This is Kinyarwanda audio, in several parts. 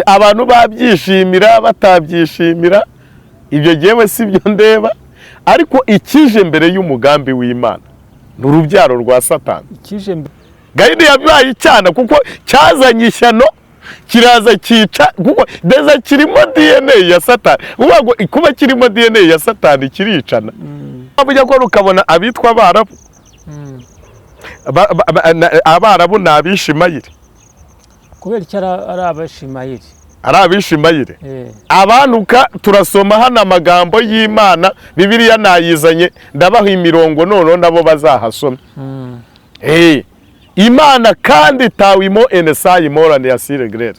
Abantu babyishimira, batabyishimira, ibyo jyewe si byo ndeba. Ariko ikije mbere y'umugambi w'Imana ni urubyaro rwa Satani. Ikije mbere. Gahini yabaye icyana kuko cyazanye ishyano, kiraza cyica, kuko déjà kirimo DNA ya Satani. Uvuga ngo kuba kirimo DNA ya Satani kiricana. Ujya kubona ukabona abitwa Abarabu, Abarabu ni Abishimayiri. Kubera icyo ari Abashimayiri? Ari Abishimayiri. Abantuka turasoma hano amagambo y'Imana, Bibiliya nayizanye, ndabaha imirongo, noneho nabo bazahasome. Imana kandi tawimo enesayi morane ya siregrere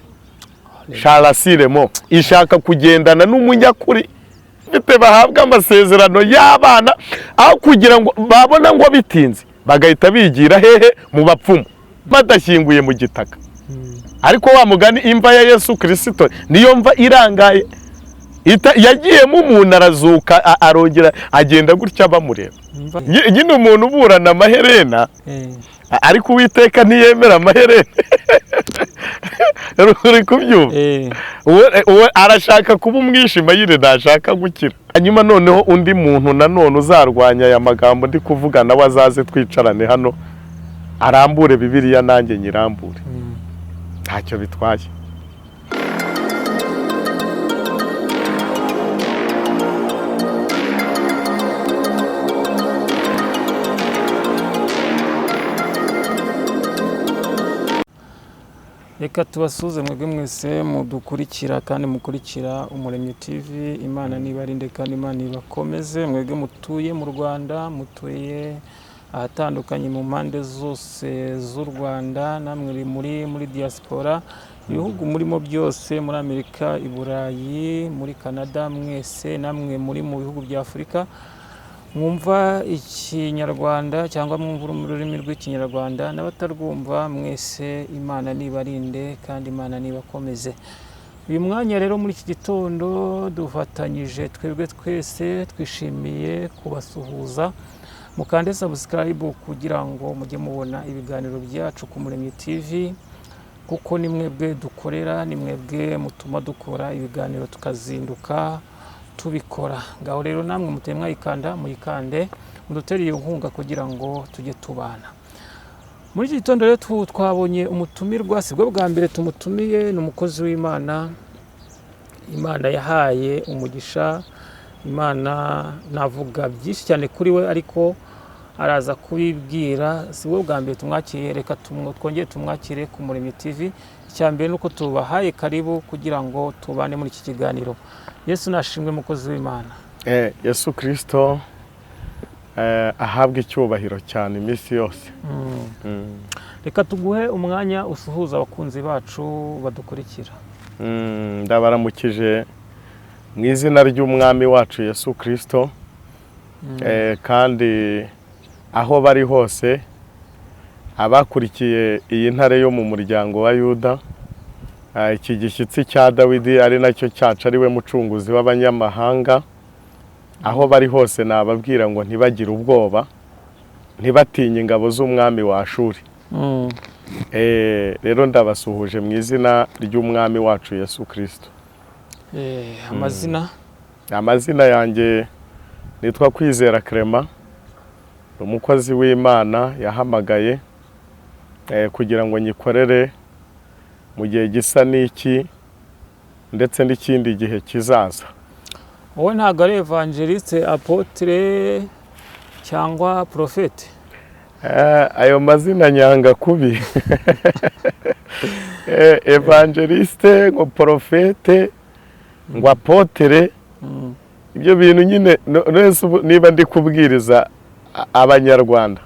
sharasiremo ishaka kugendana n'umunyakuri bite bahabwa amasezerano y'abana, aho kugira ngo babona ngo bitinze bagahita bigira hehe? Mu bapfumu, badashyinguye mu gitaka. Ariko wa mugani, imva ya Yesu Kirisito niyo mva irangaye. Yagiyemo umuntu arazuka, arongera agenda gutya bamureba. Nyine umuntu uburana amaherena, ariko Uwiteka ntiyemera amaherena, uri kubyumva? Uwo arashaka kuba umwishimayire, ntashaka gukira. Hanyuma noneho undi muntu nanone uzarwanya aya magambo ndi kuvuga, nawe azaze twicarane hano, arambure Bibiliya nanjye nyirambure, ntacyo bitwaye. Reka tubasuhuze mwebwe mwese mudukurikira kandi mukurikira Umuremyi TV. Imana nibarinde kandi Imana ibakomeze, mwebwe mutuye mu Rwanda, mutuye ahatandukanye mu mpande zose z'u Rwanda, namwe muri diaspora, ibihugu murimo byose, muri Amerika, i Burayi, muri Canada, mwese namwe muri mu bihugu bya Afurika mwumva Ikinyarwanda cyangwa mwumva ururimi rw'Ikinyarwanda n'abatarwumva, mwese Imana nibarinde kandi Imana nibakomeze. Uyu mwanya rero, muri iki gitondo, dufatanyije twebwe twese twishimiye kubasuhuza. Mukande subscribe kugira ngo mujye mubona ibiganiro byacu ku Muremyi TV, kuko ni mwebwe dukorera, ni mwebwe mutuma dukora ibiganiro, tukazinduka tubikora. Ngaho rero namwe muteye mwayikanda, muyikande, mudutere iyo nkunga kugira ngo tujye tubana. Muri iki gitondo rero twabonye umutumirwa, si bwo bwa mbere tumutumiye. Ni umukozi w'Imana Imana yahaye umugisha. Imana navuga byinshi cyane kuri we, ariko araza kubibwira. Si bwo bwa mbere tumwakiriye, reka twongere tumwakire ku Muremyi TV. Icya mbere ni uko tubahaye karibu kugira ngo tubane muri iki kiganiro. Yesu nashimwe, mukozi w'Imana. Yesu Kirisito ahabwa icyubahiro cyane iminsi yose. Reka tuguhe umwanya usuhuza abakunzi bacu badukurikira. Ndabaramukije mu izina ry'Umwami wacu Yesu Kirisito, kandi aho bari hose, abakurikiye iyi ntare yo mu muryango wa Yuda, iki gishyitsi cya Dawidi ari nacyo cyacu, ari we mucunguzi w'abanyamahanga, aho bari hose nababwira ngo ntibagire ubwoba, ntibatinye ingabo z'umwami wa Ashuri. Rero ndabasuhuje mu izina ry'Umwami wacu Yesu Kirisito. Amazina? Amazina yanjye nitwa Kwizera Clement, ni umukozi w'Imana yahamagaye kugira ngo nyikorere mu gihe gisa n'iki ndetse n'ikindi gihe kizaza. Wowe ntabwo ari évangéliste, apôtre cyangwa prophète? Ayo mazina nyanga kubi. Évangéliste ngo prophète ngo apôtre, ibyo bintu nyine nese ubu niba ndi kubwiriza Abanyarwanda,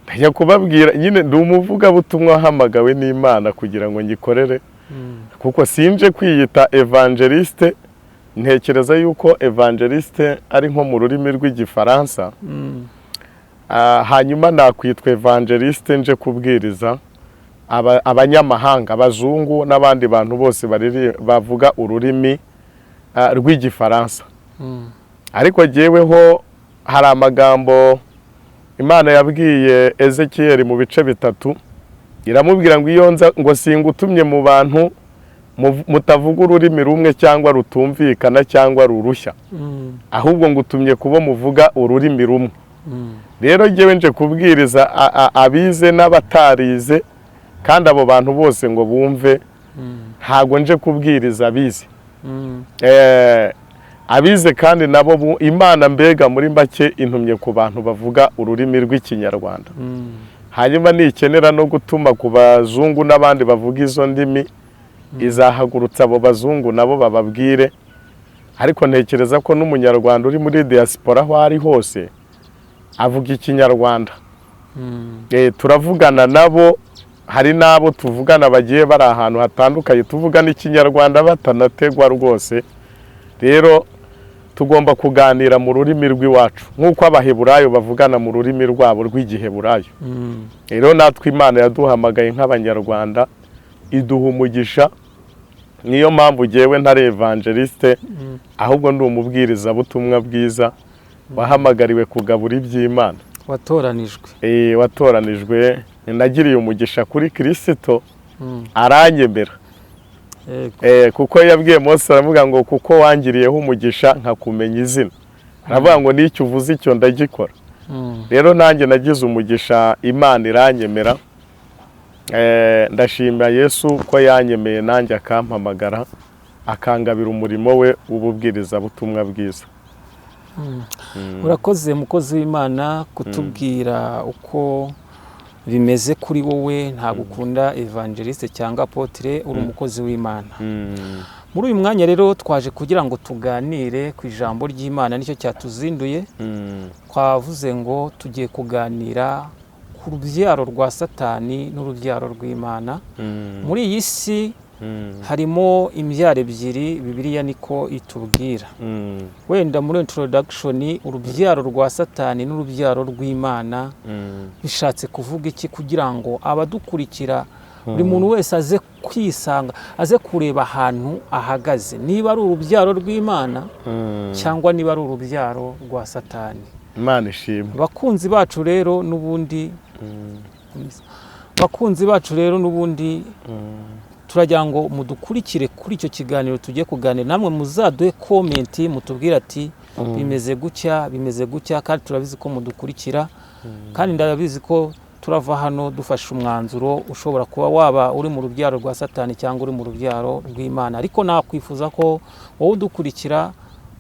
ndajya kubabwira nyine ndi umuvugabutumwa wahamagawe n'Imana kugira ngo ngikorere, kuko sinje kwiyita évangéliste. Ntekereza yuko évangéliste ari nko mu rurimi rw'Igifaransa. Hanyuma nakwitwa évangéliste nje kubwiriza abanyamahanga, abazungu n'abandi bantu bose bavuga ururimi rw'Igifaransa. Ariko jyeweho hari amagambo Imana yabwiye Ezekiyeli mu bice bitatu. Iramubwira ngo iyo nza ngo singutumye mu bantu mutavuga ururimi rumwe cyangwa rutumvikana cyangwa rurushya, ahubwo ngutumye kubo muvuga ururimi rumwe. Rero njyewe nje kubwiriza abize n'abatarize, kandi abo bantu bose ngo bumve. Ntabwo nje kubwiriza abize. Abize kandi nabo Imana mbega muri make intumye ku bantu bavuga ururimi rw'Ikinyarwanda. Hanyuma nikenera no gutuma ku bazungu n'abandi bavuga izo ndimi, izahagurutsa abo bazungu nabo bababwire. Ariko ntekereza ko n'Umunyarwanda uri muri diaspora, aho ari hose, avuga Ikinyarwanda. Turavugana nabo, hari n'abo tuvugana bagiye bari ahantu hatandukanye, tuvugana Ikinyarwanda batanategwa rwose. Rero tugomba kuganira mu rurimi rw'iwacu nk'uko Abaheburayo bavugana mu rurimi rwabo rw'Igiheburayo. Rero natwe Imana yaduhamagaye nk'Abanyarwanda, iduha umugisha. Niyo mpamvu jyewe ntari évangéliste, ahubwo ndi umubwirizabutumwa bwiza wahamagariwe kugabura iby'Imana. Watoranijwe. Watoranijwe. Nagiriye umugisha kuri Kirisito, aranyemera. Kuko yabwiye Mose, aravuga ngo kuko wangiriyeho umugisha nkakumenya izina, aravuga ngo n'icyo uvuze icyo ndagikora. Rero nanjye nagize umugisha, Imana iranyemera. Ndashima Yesu ko yanyemeye nanjye akampamagara, akangabira umurimo we w'ububwirizabutumwa bwiza. Urakoze, mukozi w'Imana, kutubwira uko bimeze kuri wowe. Ntabwo ukunda évangéliste cyangwa apôtre, uri umukozi w'Imana. Muri uyu mwanya rero twaje kugira ngo tuganire ku ijambo ry'Imana, nicyo cyatuzinduye. Twavuze ngo tugiye kuganira ku rubyaro rwa Satani n'urubyaro rw'Imana. Muri iyi si harimo imbyaro ebyiri, Bibiliya niko itubwira. Wenda muri introduction, urubyaro rwa Satani n'urubyaro rw'Imana bishatse kuvuga iki, kugira ngo abadukurikira, buri muntu wese aze kwisanga, aze kureba ahantu ahagaze, niba ari urubyaro rw'Imana cyangwa niba ari urubyaro rwa Satani? Imana ishimwe. Bakunzi bacu rero n'ubundi turagira ngo mudukurikire kuri icyo kiganiro tugiye kuganira namwe. Muzaduhe comment, mutubwire ati bimeze gutya, bimeze gutya. Kandi turabizi ko mudukurikira, kandi ndabizi ko turava hano dufashe umwanzuro. Ushobora kuba waba uri mu rubyaro rwa Satani cyangwa uri mu rubyaro rw'Imana, ariko nakwifuza ko wowe udukurikira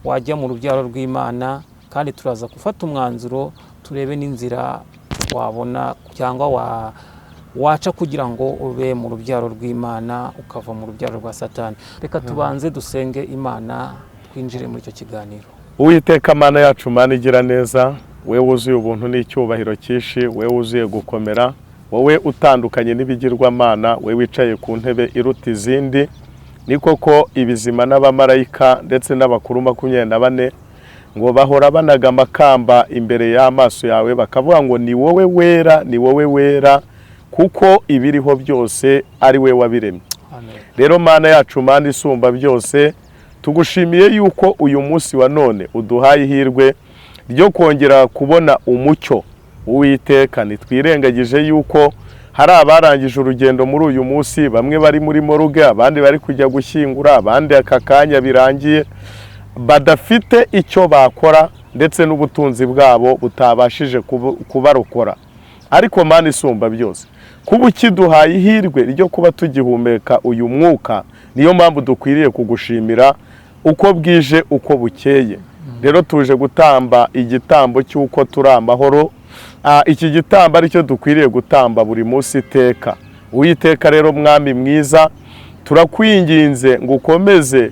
wajya mu rubyaro rw'Imana. Kandi turaza gufata umwanzuro, turebe n'inzira wabona cyangwa waca kugira ngo ube mu rubyaro rw'Imana, ukava mu rubyaro rwa Satani. Reka tubanze dusenge Imana, twinjire muri icyo kiganiro. Uwiteka Mana yacu, Mana igira neza, we wuzuye ubuntu n'icyubahiro cyinshi, we wuzuye gukomera, wowe utandukanye n'ibigirwamana, we wicaye ku ntebe iruta izindi, ni koko ibizima n'abamarayika ndetse n'abakuru 24 ngo bahora banaga amakamba imbere y'amaso yawe, bakavuga ngo ni wowe wera, ni wowe wera, kuko ibiriho byose ari we wabiremye. Amen. Rero Mana yacu, Mana isumba byose, tugushimiye yuko uyu munsi wa none uduhaye ihirwe ryo kongera kubona umucyo. Uwiteka, ntitwirengagije yuko hari abarangije urugendo muri uyu munsi, bamwe bari muri morgue, abandi bari kujya gushyingura, abandi aka kanya birangiye badafite icyo bakora, ndetse n'ubutunzi bwabo butabashije kubarokora. Ariko Mana isumba byose, kuba ukiduhaye ihirwe ryo kuba tugihumeka uyu mwuka, niyo mpamvu dukwiriye kugushimira uko bwije, uko bukeye. Rero tuje gutamba igitambo cy'uko turi amahoro. Iki gitambo aricyo dukwiriye gutamba buri munsi iteka. Uwiteka rero, Mwami mwiza, turakwinginze ngo ukomeze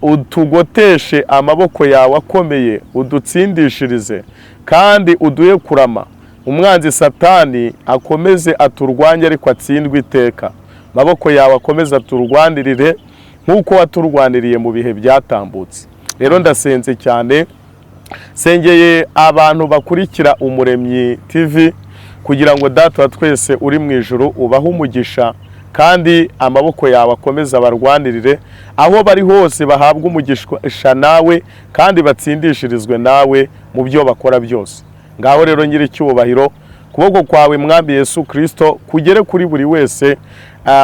utugoteshe amaboko yawe akomeye, udutsindishirize kandi uduhe kurama. Umwanzi Satani akomeze aturwanye, ariko atsindwe iteka. Amaboko yawe akomeze aturwanirire nk'uko waturwaniriye mu bihe byatambutse. Rero ndasenze cyane, sengeye abantu bakurikira Umuremyi TV, kugira ngo Data wa twese uri mu ijuru ubahe umugisha, kandi amaboko yawe akomeze abarwanirire aho bari hose, bahabwe umugisha nawe kandi batsindishirizwe nawe mu byo bakora byose. Ngaho rero, nyir'icyubahiro, komeza uduhe kurama, Ukuboko kwawe, Mwami Yesu Kirisito, kugere kuri buri wese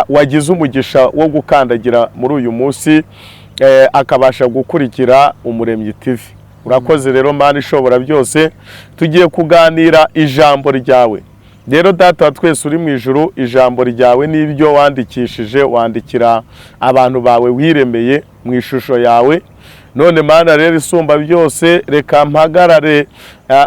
wagize umugisha wo gukandagira muri uyu munsi, akabasha gukurikira Umuremyi TV. Urakoze rero, Mana ishobora byose. Tugiye kuganira ijambo ryawe rero. Data wa twese uri mu ijuru, ijambo ryawe n'ibyo wandikishije, wandikira abantu bawe wiremeye mu ishusho yawe. None Mana rero isumba byose, reka mpagarare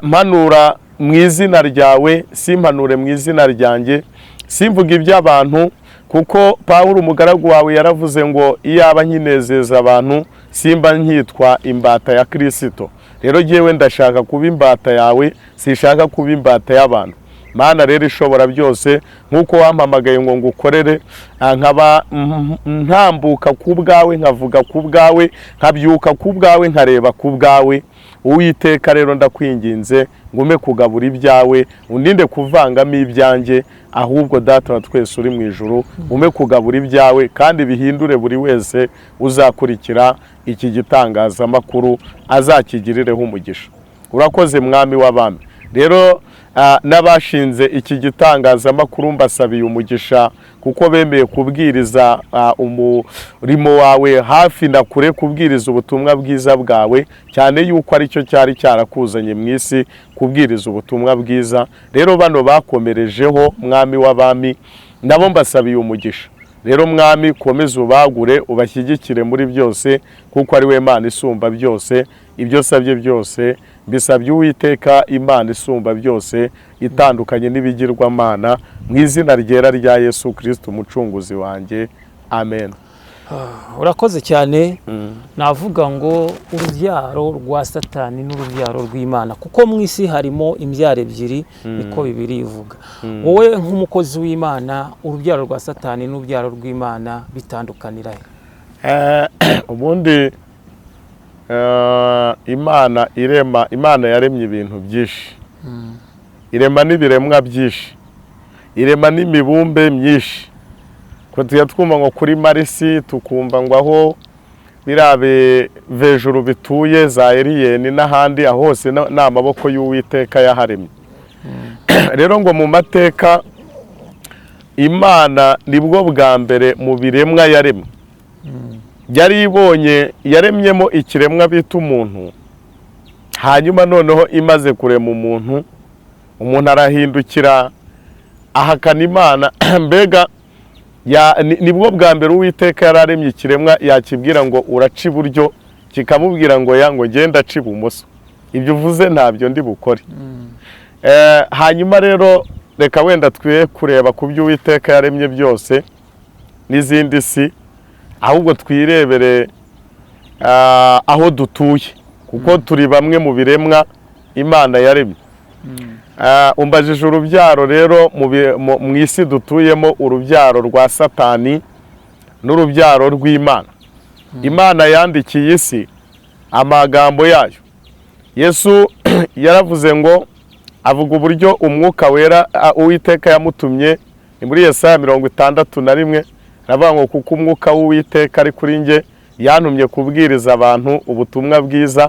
mpanura mu izina ryawe, simpanure mu izina ryanjye, simvuga iby'abantu, kuko Pawulo umugaragu wawe yaravuze ngo: "Iyaba nkinezeza abantu, simba nkitwa imbata ya Kirisito." Rero jyewe ndashaka kuba imbata yawe, sishaka kuba imbata y'abantu. Mana rero ishobora byose, nk'uko wampamagaye ngo ngukorere, nkaba ntambuka ku bwawe, nkavuga ku bwawe, nkabyuka ku bwawe, nkareba ku bwawe, Uwiteka, rero ndakwinginze ngume kugabura ibyawe, undinde kuvangamo ibyanjye. Ahubwo Data wa twese uri mu ijuru, ume kugabura ibyawe kandi bihindure buri wese uzakurikira iki gitangazamakuru, azakigirireho umugisha. Urakoze, Mwami w'abami. Rero n'abashinze iki gitangazamakuru mbasabiye umugisha, kuko bemeye kubwiriza umurimo wawe hafi na kure, kubwiriza ubutumwa bwiza bwawe, cyane yuko aricyo cyari cyarakuzanye mu isi, kubwiriza ubutumwa bwiza. Rero bano bakomerejeho, Mwami w'abami, nabo mbasabiye umugisha. Rero Mwami, komeza ubagure, ubashyigikire muri byose, kuko ari we Mana isumba byose. Ibyo sabye byose mbisabye Uwiteka Imana isumba byose, itandukanye n'ibigirwamana, mu izina ryera rya Yesu Kirisito umucunguzi wanjye, amen. Urakoze cyane. Navuga ngo urubyaro rwa Satani n'urubyaro rw'Imana, kuko mu isi harimo imbyaro ebyiri, niko Bibiliya ivuga. Wowe nk'umukozi w'Imana, urubyaro rwa Satani n'urubyaro rw'Imana bitandukanira he? Ubundi Imana irema, Imana yaremye ibintu byinshi, irema n'ibiremwa byinshi, irema n'imibumbe myinshi. Ko tujya twumva ngo kuri Marisi, tukumva ngo aho biriya bivejuru bituye, za alien n'ahandi, aho hose ni amaboko y'Uwiteka yaharemye. Rero ngo mu mateka, Imana nibwo bwa mbere mu biremwa yaremye yari ibonye yaremyemo ikiremwa bita umuntu. Hanyuma noneho imaze kurema umuntu, umuntu arahindukira ahakana Imana. Mbega nibwo bwa mbere Uwiteka yari aremye ikiremwa, yakibwira ngo uraca iburyo, kikamubwira ngo ya ngo ngenda aca ibumoso, ibyo uvuze ntabyo ndi bukore. Hanyuma rero reka wenda twe kureba ku byo Uwiteka yaremye byose n'izindi si, ahubwo twirebere aho dutuye, kuko turi bamwe mu biremwa Imana yaremye. Umbajije urubyaro rero mu isi dutuyemo, urubyaro rwa Satani n'urubyaro rw'Imana. Imana yandikiye isi amagambo yayo. Yesu yaravuze ngo, avuga uburyo Umwuka Wera Uwiteka yamutumye, ni muri Yesaya 61, aravuga ngo: "Kuko Umwuka w'Uwiteka ari kuri njye, yantumye kubwiriza abantu ubutumwa bwiza,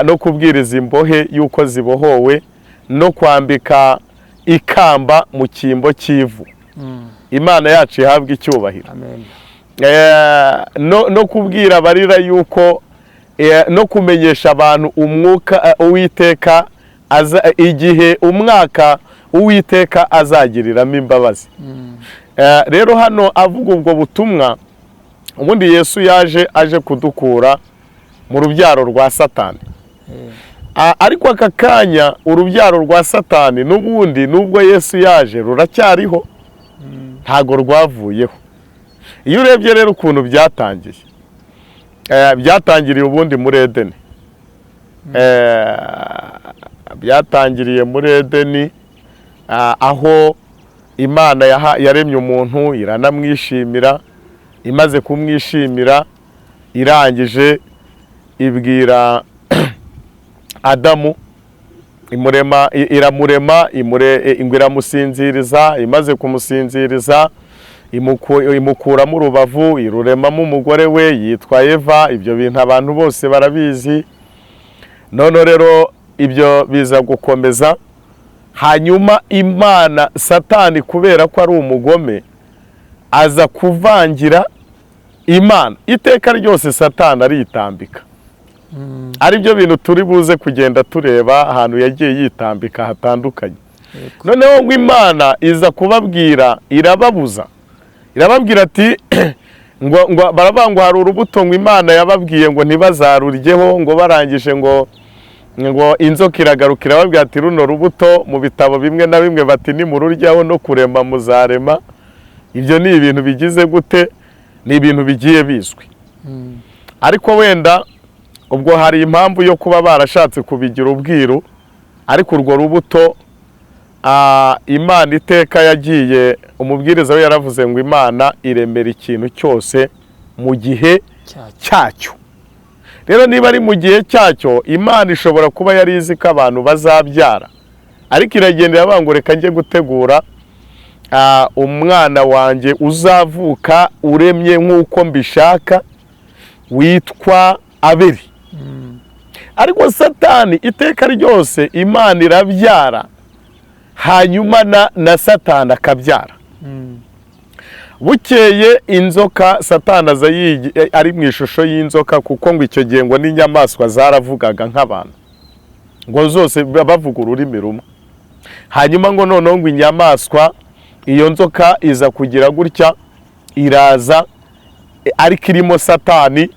no kubwiriza imbohe y'uko zibohowe, no kwambika ikamba mu cyimbo cy'ivu." Imana yacu ihabwa icyubahiro. Amen. No kubwira abarira yuko no kumenyesha abantu umwuka Uwiteka aza, igihe umwaka Uwiteka azagiriramo imbabazi. Rero hano avuga ubwo butumwa. Ubundi Yesu yaje aje kudukura mu rubyaro rwa Satani. Ariko aka kanya urubyaro rwa Satani n'ubundi, nubwo Yesu yaje, ruracyariho, ntago rwavuyeho. Iyo urebye rero ukuntu byatangiye, byatangiriye ubundi muri Edeni. Byatangiriye muri Edeni, aho Imana yaremye umuntu iranamwishimira. Imaze kumwishimira, irangije ibwira Adamu, imurema, iramurema, ngo iramusinziriza. Imaze kumusinziriza, imukuramo urubavu, iruremamo umugore we yitwa Eva. Ibyo bintu abantu bose barabizi. None rero ibyo biza gukomeza. Hanyuma Imana, Satani kubera ko ari umugome, aza kuvangira Imana. Iteka ryose Satani aritambika, ari byo bintu turi buze kugenda tureba ahantu yagiye yitambika hatandukanye. Noneho ngo Imana iza kubabwira, irababuza, irababwira ati ngo baravuga ngo hari urubuto ngo Imana yababwiye ngo ntibazaruryeho. Ngo barangije ngo inzoka iragaruka, irababwira ati runo rubuto, mu bitabo bimwe na bimwe bati nimururyaho no kurema muzarema. Ibyo ni ibintu bigize gute? Ni ibintu bigiye bizwi, ariko wenda ubwo hari impamvu yo kuba barashatse kubigira ubwiru. Ariko urwo rubuto, Imana iteka yagiye, umubwiriza we yaravuze ngo Imana iremera ikintu cyose mu gihe cyacyo. Cyacyo. Rero niba ari mu gihe cyacyo, Imana ishobora kuba yari izi ko abantu bazabyara, ariko iragenda iravuga ngo reka njye gutegura umwana wanjye uzavuka uremye nk'uko mbishaka, witwa Abeli. Ariko Satani iteka ryose, Imana irabyara, hanyuma na Satani akabyara. Bukeye inzoka, Satani aza ari mu ishusho y'inzoka, kuko ngo icyo gihe ngo n'inyamaswa zaravugaga nk'abantu, ngo zose bavuga ururimi rumwe. Hanyuma ngo noneho ngo inyamaswa, iyo nzoka iza kugira gutya, iraza ariko irimo Satani,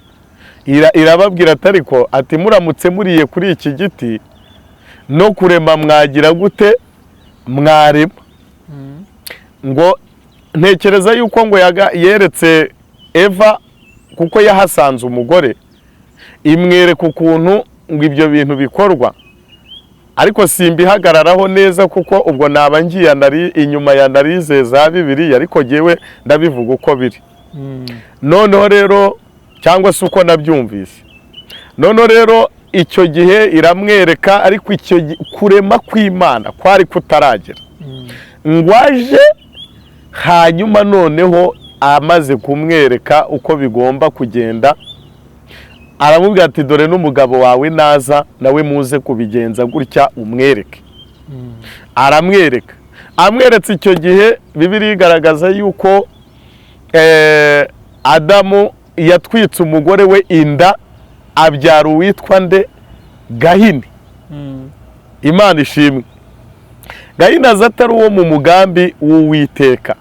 irababwira ati ariko ati muramutse muriye kuri iki giti, no kurema mwagira gute? Mwarema. Ngo ntekereza yuko ngo yeretse Eva, kuko yahasanze umugore, imwereka ukuntu ngo ibyo bintu bikorwa. Ariko simbihagararaho neza, kuko ubwo naba ngiye inyuma ya analyse za Bibiliya, ariko jyewe ndabivuga uko biri. Noneho rero, cyangwa se uko nabyumvise, noneho rero icyo gihe iramwereka, ariko icyo kurema kw'Imana kwari kutaragera ngo aje. Hanyuma noneho amaze kumwereka uko bigomba kugenda, aramubwira ati dore n'umugabo wawe naza nawe muze kubigenza gutya, umwereke. Aramwereka. Amweretse, icyo gihe Bibiliya igaragaza yuko Adamu yatwitse umugore we inda, abyara uwitwa nde? Gahini. Imana ishimwe. Gahini aza atari uwo mu mugambi w'Uwiteka,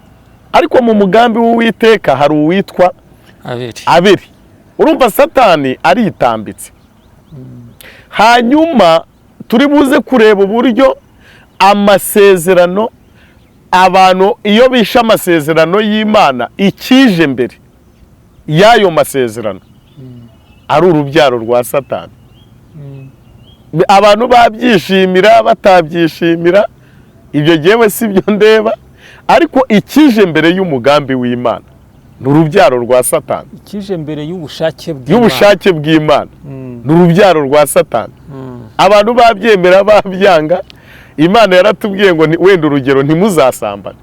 ariko mu mugambi w'Uwiteka hari uwitwa Abeli. Abeli. Urumva Satani aritambitse. Hanyuma turi buze kureba uburyo amasezerano, abantu iyo bishe amasezerano y'Imana, ikije mbere y'ayo masezerano ari urubyaro rwa Satani. Abantu babyishimira, batabyishimira, ibyo ngewe si byo ndeba, ariko ikije mbere y'umugambi w'Imana ni urubyaro rwa Satani. Ikije mbere y'ubushake bw'Imana. Y'ubushake bw'Imana ni urubyaro rwa Satani. Abantu babyemera, babyanga, Imana yaratubwiye ngo wenda urugero, ntimuzasambane.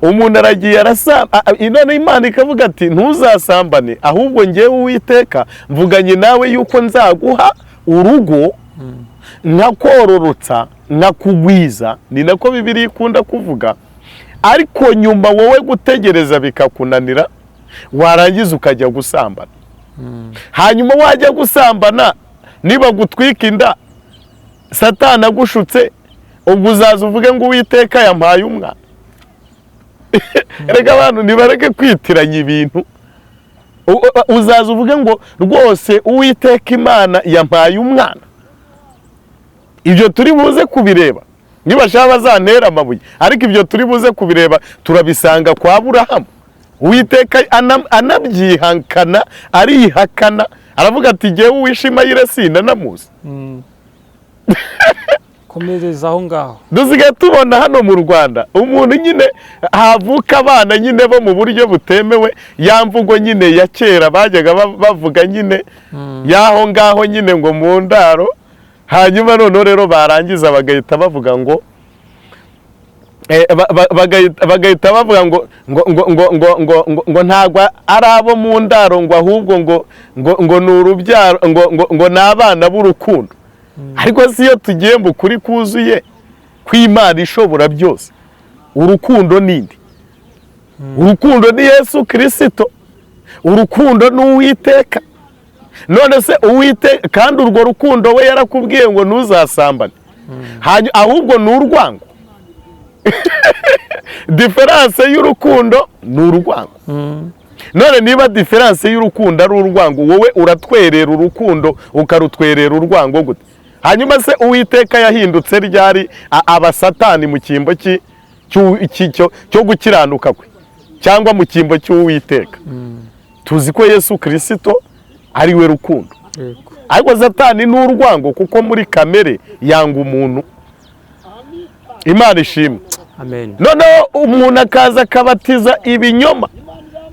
Umuntu aragiye arasamba, none Imana ikavuga ati ntuzasambane, ahubwo ngewe Uwiteka mvuganye nawe yuko nzaguha urugo, nkakororotsa, nkakugwiza. Ni nako Bibiliya ikunda kuvuga. Ariko nyuma wowe gutegereza bikakunanira, warangiza ukajya gusambana. Hanyuma wajya gusambana, niba gutwika inda, Satani agushutse, ubwo uzaza uvuge ngo Uwiteka yampaye umwana? Reka abantu ntibareke kwitiranya ibintu. Uzaza uvuge ngo rwose Uwiteka Imana yampaye umwana? Ibyo turi buze kubireba. Nibashaka bazantera amabuye, ariko ibyo turi buze kubireba, turabisanga kwa Aburahamu. Uwiteka anabyihakana, arihakana, aravuga ati jyewe uwishimayire sinanamuzi. Komereza aho ngaho. Dusigaye tubona hano mu Rwanda umuntu nyine havuka abana nyine bo mu buryo butemewe, ya mvugo nyine ya kera bajyaga bavuga nyine y'aho ngaho nyine ngo mu ndaro. Hanyuma noneho rero barangiza bagahita bavuga ngo bagahita bavuga ngo ntabwo ari abo mu ndaro, ngo ahubwo ngo ni urubyaro, ngo ni abana b'urukundo. Ariko si iyo tugiye mu kuri kuzuye. Kw'Imana ishobora byose. Urukundo ninde? Urukundo ni Yesu Kirisito, urukundo ni Uwiteka. None se Uwiteka, kandi urwo rukundo we yarakubwiye ngo ntuzasambane, ahubwo ni urwango. Différence y'urukundo ni urwango. None niba différence y'urukundo ari urwango, wowe uratwerera urukundo, ukarutwerera urwango gute? Hanyuma se Uwiteka yahindutse ryari abasatani mu cyimbo cyo gukiranuka kwe, cyangwa mu cyimbo cy'Uwiteka? Tuzi ko Yesu Kirisito ari we rukundo, ariko Satani ni urwango, kuko muri kamere yanga umuntu. Imana ishimwe. Amen. Noneho umuntu akaza akabatiza ibinyoma,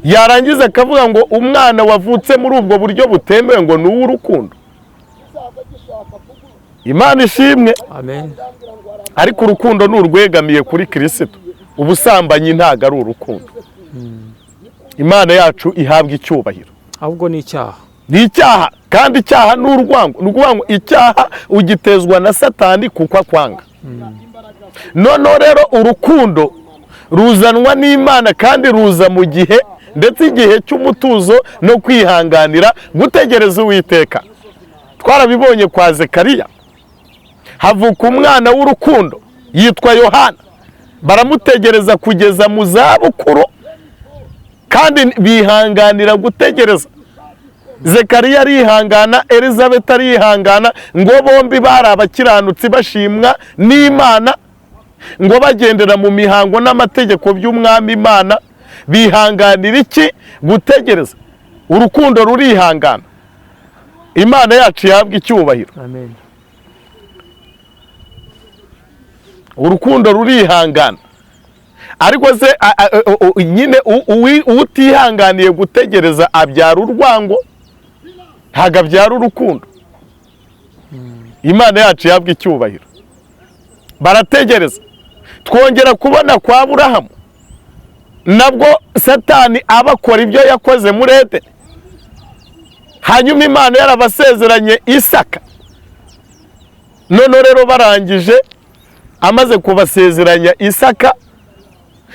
yarangiza akavuga ngo umwana wavutse muri ubwo buryo butemewe ngo ni uw'urukundo. Imana ishimwe. Amen. Ariko urukundo ni urwegamiye kuri Kirisito. Ubusambanyi ntabwo ari urukundo. Imana yacu ihabwa icyubahiro. Ahubwo ni icyaha. Ni icyaha, kandi icyaha ni urwango. Ni ukuvuga ngo icyaha ugitezwa na Satani kuko akwanga. Noneho rero urukundo ruzanwa n'Imana, kandi ruza mu gihe, ndetse igihe cy'umutuzo no kwihanganira gutegereza Uwiteka. Twarabibonye kwa Zekariya, havuka umwana w'urukundo yitwa Yohana. Baramutegereza kugeza mu zabukuru, kandi bihanganira gutegereza. Zekariya arihangana, Elizabeth arihangana, ngo bombi bari abakiranutsi bashimwa n'Imana, ngo bagendera mu mihango n'amategeko by'Umwami Imana. Bihanganira iki? Gutegereza. Urukundo rurihangana. Imana yacu ihabwa icyubahiro. Amen. Urukundo rurihangana. Ariko se nyine utihanganiye gutegereza abyara urwango, ntabwo abyara urukundo. Imana yacu ihabwa icyubahiro. Barategereza. Twongera kubona kwa Aburahamu, nabwo Satani abakora ibyo yakoze muri Edeni, hanyuma Imana yarabasezeranye Isaka. None rero barangije, amaze kubasezeranya Isaka,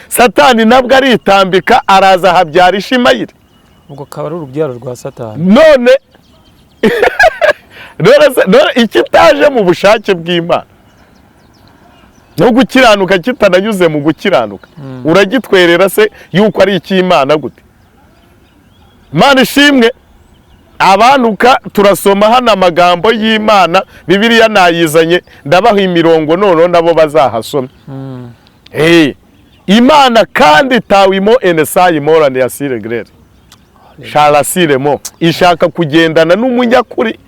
Satani nabwo aritambika, araza ahabyara Ishimayeli. Ubwo akaba ari urubyaro rwa Satani. None ikitaje mu bushake bw'Imana no gukiranuka, kitananyuze mu gukiranuka, uragitwerera se yuko ari icy'Imana gute? Imana ishimwe. Abantuka turasoma hano amagambo y'Imana, Bibiliya nayizanye, ndabaha imirongo, noneho nabo bazahasome. Imana kandi tawimo enesayi morane ya siregrere sharasiremo, ishaka kugendana n'umunyakuri,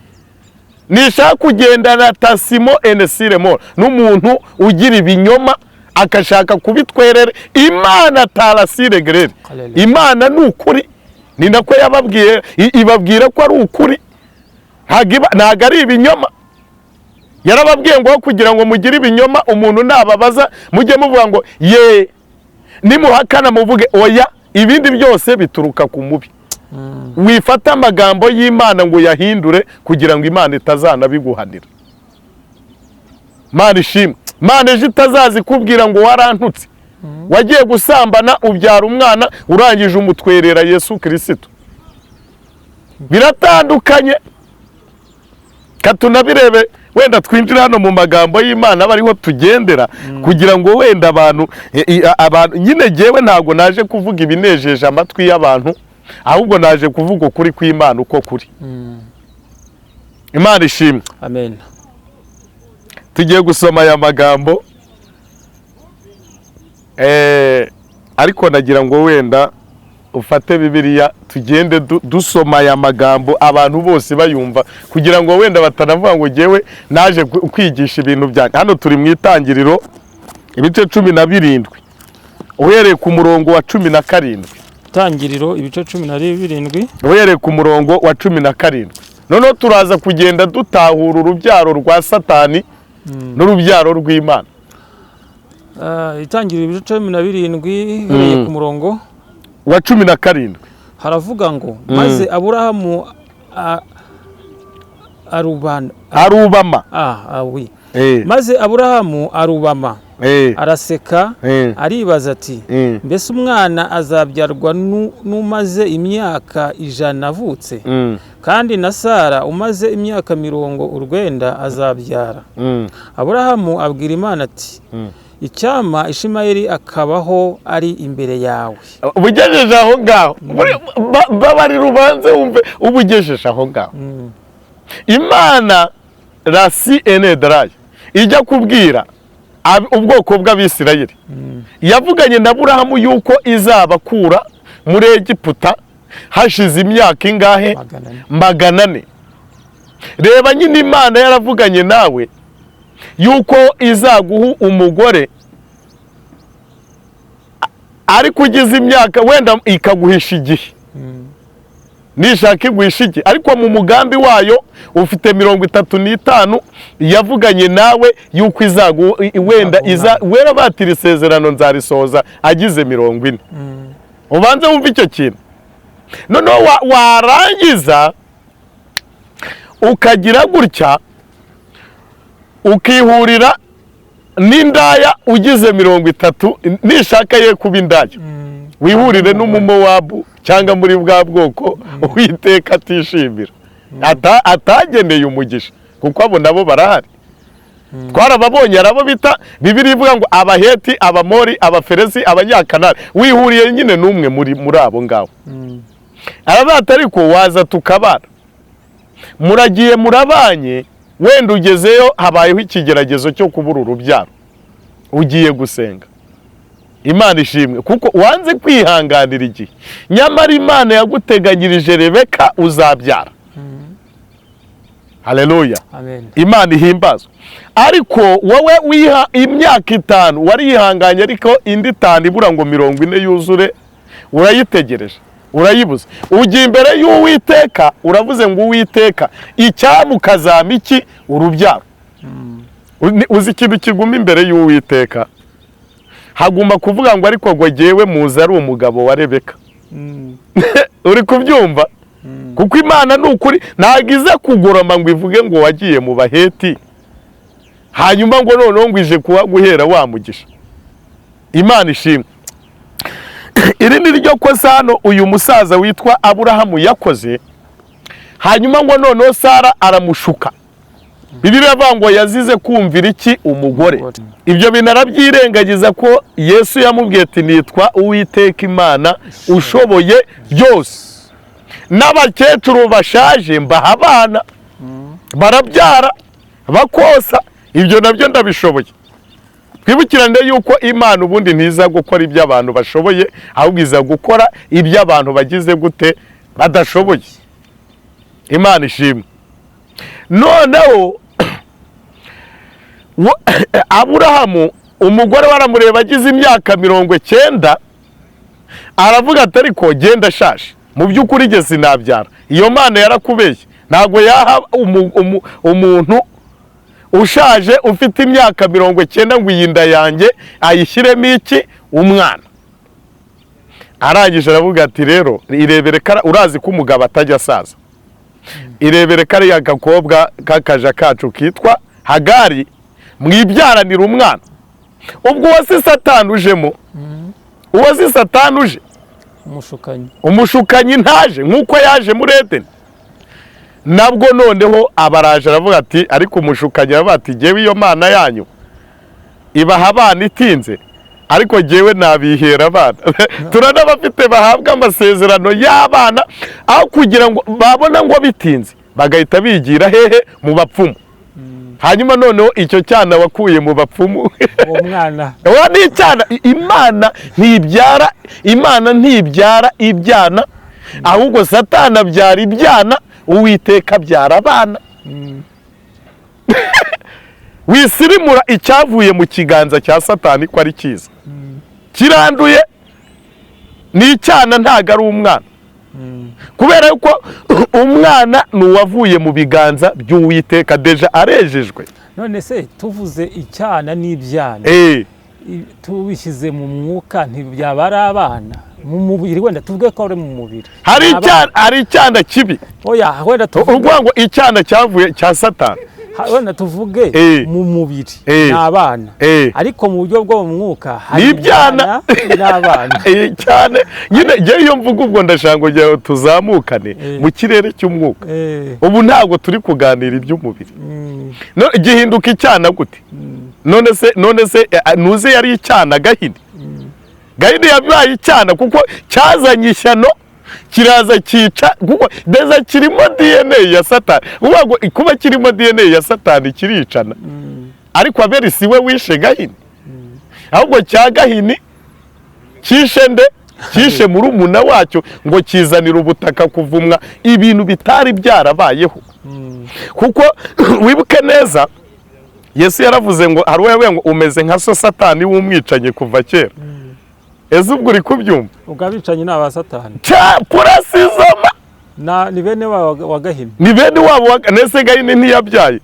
nishaka kugendana tasimo enesiremo n'umuntu ugira ibinyoma akashaka kubitwerera. Imana tarasiregrere. Imana ni ukuri, ni nako yababwiye, ibabwira ko ari ukuri, ntabwo ari ibinyoma. Yarababwiye ngo kugira ngo mugire ibinyoma, umuntu nababaza mujye muvuga ngo ye, nimuhakana muvuge oya, ibindi byose bituruka ku mubi. Wifata amagambo y'Imana ngo yahindure kugira ngo Imana itazanabiguhanira. Imana ishimwe. Imana ejo itazaza ikubwira ngo warantutse, wagiye gusambana ubyara umwana, urangije umutwerera Yesu Kirisito. Biratandukanye. Katunabirebe, wenda twinjira hano mu magambo y'Imana aba ariho tugendera, kugira ngo wenda abantu nyine, jyewe ntabwo naje kuvuga ibinejeje amatwi y'abantu, ahubwo naje kuvuga ukuri kw'Imana uko kuri. Imana ishimwe. Amen. Tugiye gusoma aya magambo, ariko nagira ngo wenda ufate Bibiliya tugende dusoma aya magambo abantu bose bayumva, kugira ngo wenda batanavuga ngo jyewe naje kwigisha ibintu byanjye. Hano turi mu Itangiriro ibice 17, uhereye ku murongo wa 17. Itangiriro ibice 17, uhereye ku murongo wa 17. Noneho turaza kugenda dutahura urubyaro rwa Satani n'urubyaro rw'Imana. Itangiriro ibice 17, uhereye ku murongo wa 17. Haravuga ngo maze Aburahamu arubana arubama. Oui. Maze Aburahamu arubama, araseka, aribaza ati: "Mbese umwana azabyarwa n'umaze imyaka 100 avutse, kandi na Sara umaze imyaka 90 azabyara?" Aburahamu abwira Imana ati: "Icyampa Ishimayeli akabaho ari imbere yawe." Ubugejeje aho ngaho, babarira, ubanze wumve, ubugejeje aho ngaho. Imana rasi enedarayi ijya kubwira ubwoko bw'Abisirayeli, yavuganye na Burahamu yuko izabakura muri Egiputa hashize imyaka ingahe? 400. 400. Reba nyine, Imana yaravuganye nawe yuko izaguha umugore ariko ugize imyaka, wenda ikaguhisha igihe, nishaka iguhisha igihe, ariko mu mugambi wayo ufite 35, yavuganye nawe yuko izaguha wenda iza wera batira isezerano nzarisohoza agize 40. Ubanze wumve icyo kintu. Noneho warangiza ukagira gutya ukihurira n'indaya ugize 30, nishaka ye kuba indaya, wihurire n'Umumowabu cyangwa muri bwa bwoko Uwiteka atishimira, atageneye umugisha, kuko abo nabo barahari, twarababonye. Hari abo bita, Bibiri ivuga ngo Abaheti, Abamori, Abaferesi, Abanyakanani. Wihuriye nyine n'umwe muri abo ngabo. Arabata, ariko waza tukabana. Muragiye, murabanye, wenda ugezeyo habayeho ikigeragezo cyo kubura urubyaro, ugiye gusenga. Imana ishimwe, kuko wanze kwihanganira igihe, nyamara Imana yaguteganyirije Rebeka uzabyara. Haleluya! Amen. Imana ihimbazwe. Ariko wowe wiha imyaka 5, warihanganye, ariko indi 5 ibura ngo 40 yuzure urayitegereje, urayibuze. Ujya imbere y'Uwiteka, uravuze ngo: "Uwiteka, icyampa ukazampa iki? Urubyaro." Uzi ikintu kiguma imbere y'Uwiteka? Haguma kuvuga ngo: "Ariko ngo jyewe muzi ari umugabo wa Rebeka." Uri kubyumva? Kuko Imana ni ukuri ntabwo iza kugoroma ngo ivuge ngo wagiye mu Baheti, hanyuma ngo noneho ngo ije kuba guhera wa mugisha. Imana ishimwe. Iri ni ryo kosa hano uyu musaza witwa Aburahamu yakoze. Hanyuma ngo noneho Sara aramushuka. Bibiliya iravuga ngo yazize kumvira iki? Umugore. Umugore. Ibyo bintu arabyirengagiza, ko Yesu yamubwiye ati: "Nitwa Uwiteka Imana ushoboye byose, n'abakecuru bashaje mbaha abana, barabyara bakosa, ibyo nabyo ndabishoboye." Twibukirane yuko Imana ubundi ntiza gukora ibyo abantu bashoboye, ahubwo iza gukora ibyo abantu bagize gute? Badashoboye. Imana ishimwe. Noneho Aburahamu, umugore we aramureba agize imyaka 90, aravuga ati: "Ariko genda ashaje, mu by'ukuri jye sinabyara. Iyo Mana yarakubeshye, ntabwo yaha umuntu ushaje ufite imyaka 90 ngo iyi nda yanjye ayishyiremo iki? Umwana." Arangije aravuga ati: "Rero irebere urazi ko umugabo atajya asaza, irebere kariya gakobwa k'akaja kacu kitwa Hagari, mwibyaranira umwana." Ubwo uwo si Satani ujemo? Uwo si Satani uje? Umushukanyi. Umushukanyi ntaje nk'uko yaje muri Edeni? Nabwo noneho abaraje, aravuga ati, ariko umushukanyi aravuga ati: "Jyewe iyo Mana yanyu ibaha abana itinze, ariko jyewe nabihera abana." Turanabafite bahabwa amasezerano y'abana, aho kugira ngo babona ngo bitinze bagahita bigira hehe? Mu bapfumu. Hanyuma noneho icyo cyana wakuye mu bapfumu, uwo mwana, uwo ni icyana. Imana ntibyara, Imana ntibyara ibyana, ahubwo Satani abyara ibyana, Uwiteka abyara abana. Wisirimura icyavuye mu kiganza cya Satani ko ari cyiza, kiranduye, ni icyana, ntabwo ari umwana, kubera yuko umwana ni uwavuye mu biganza by'Uwiteka, déjà arejejwe. None se tuvuze icyana n'ibyana, tubishyize mu mwuka, ntibyaba ari abana mu mubiri? Wenda tuvuge ko ari mu mubiri. Hari Ni abana. icyana, hari icyana kibi. Oya, wenda tuvuge Uvuga ngo icyana cyavuye cya Satani. Wenda tuvuge mu mubiri ni abana, ariko mu buryo bwo mu mwuka hari Ni ibyana. ibyana n'abana. Cyane nyine. Njyewe iyo mvuga ubwo ndashaka kugira ngo tuzamukane mu kirere cy'umwuka. Ubu ntabwo turi kuganira iby'umubiri. Gihinduka icyana gute? None se nuze yari icyana Gahini? Gahini yabaye icyana kuko cyazanye ishyano, kiraza cyica, kuko déjà kirimo DNA ya Satani. Uvuga ngo kuba kirimo DNA ya Satani kiricana. Ariko Abeli si we wishe Gahini, ahubwo cya Gahini cyishe nde? Cyishe murumuna wacyo, ngo kizanire ubutaka kuvumwa, ibintu bitari byarabayeho. Kuko wibuke neza, Yesu yaravuze ngo hari uwo yavuye ngo umeze nka so Satani w'umwicanyi kuva kera. Ese ubwo uri kubyumva? Ubwo abicanyi ni aba Satani. Cya purasizoma. Ni bene wabo wa Gahini. Ni bene wabo nese Gahini ntiyabyaye?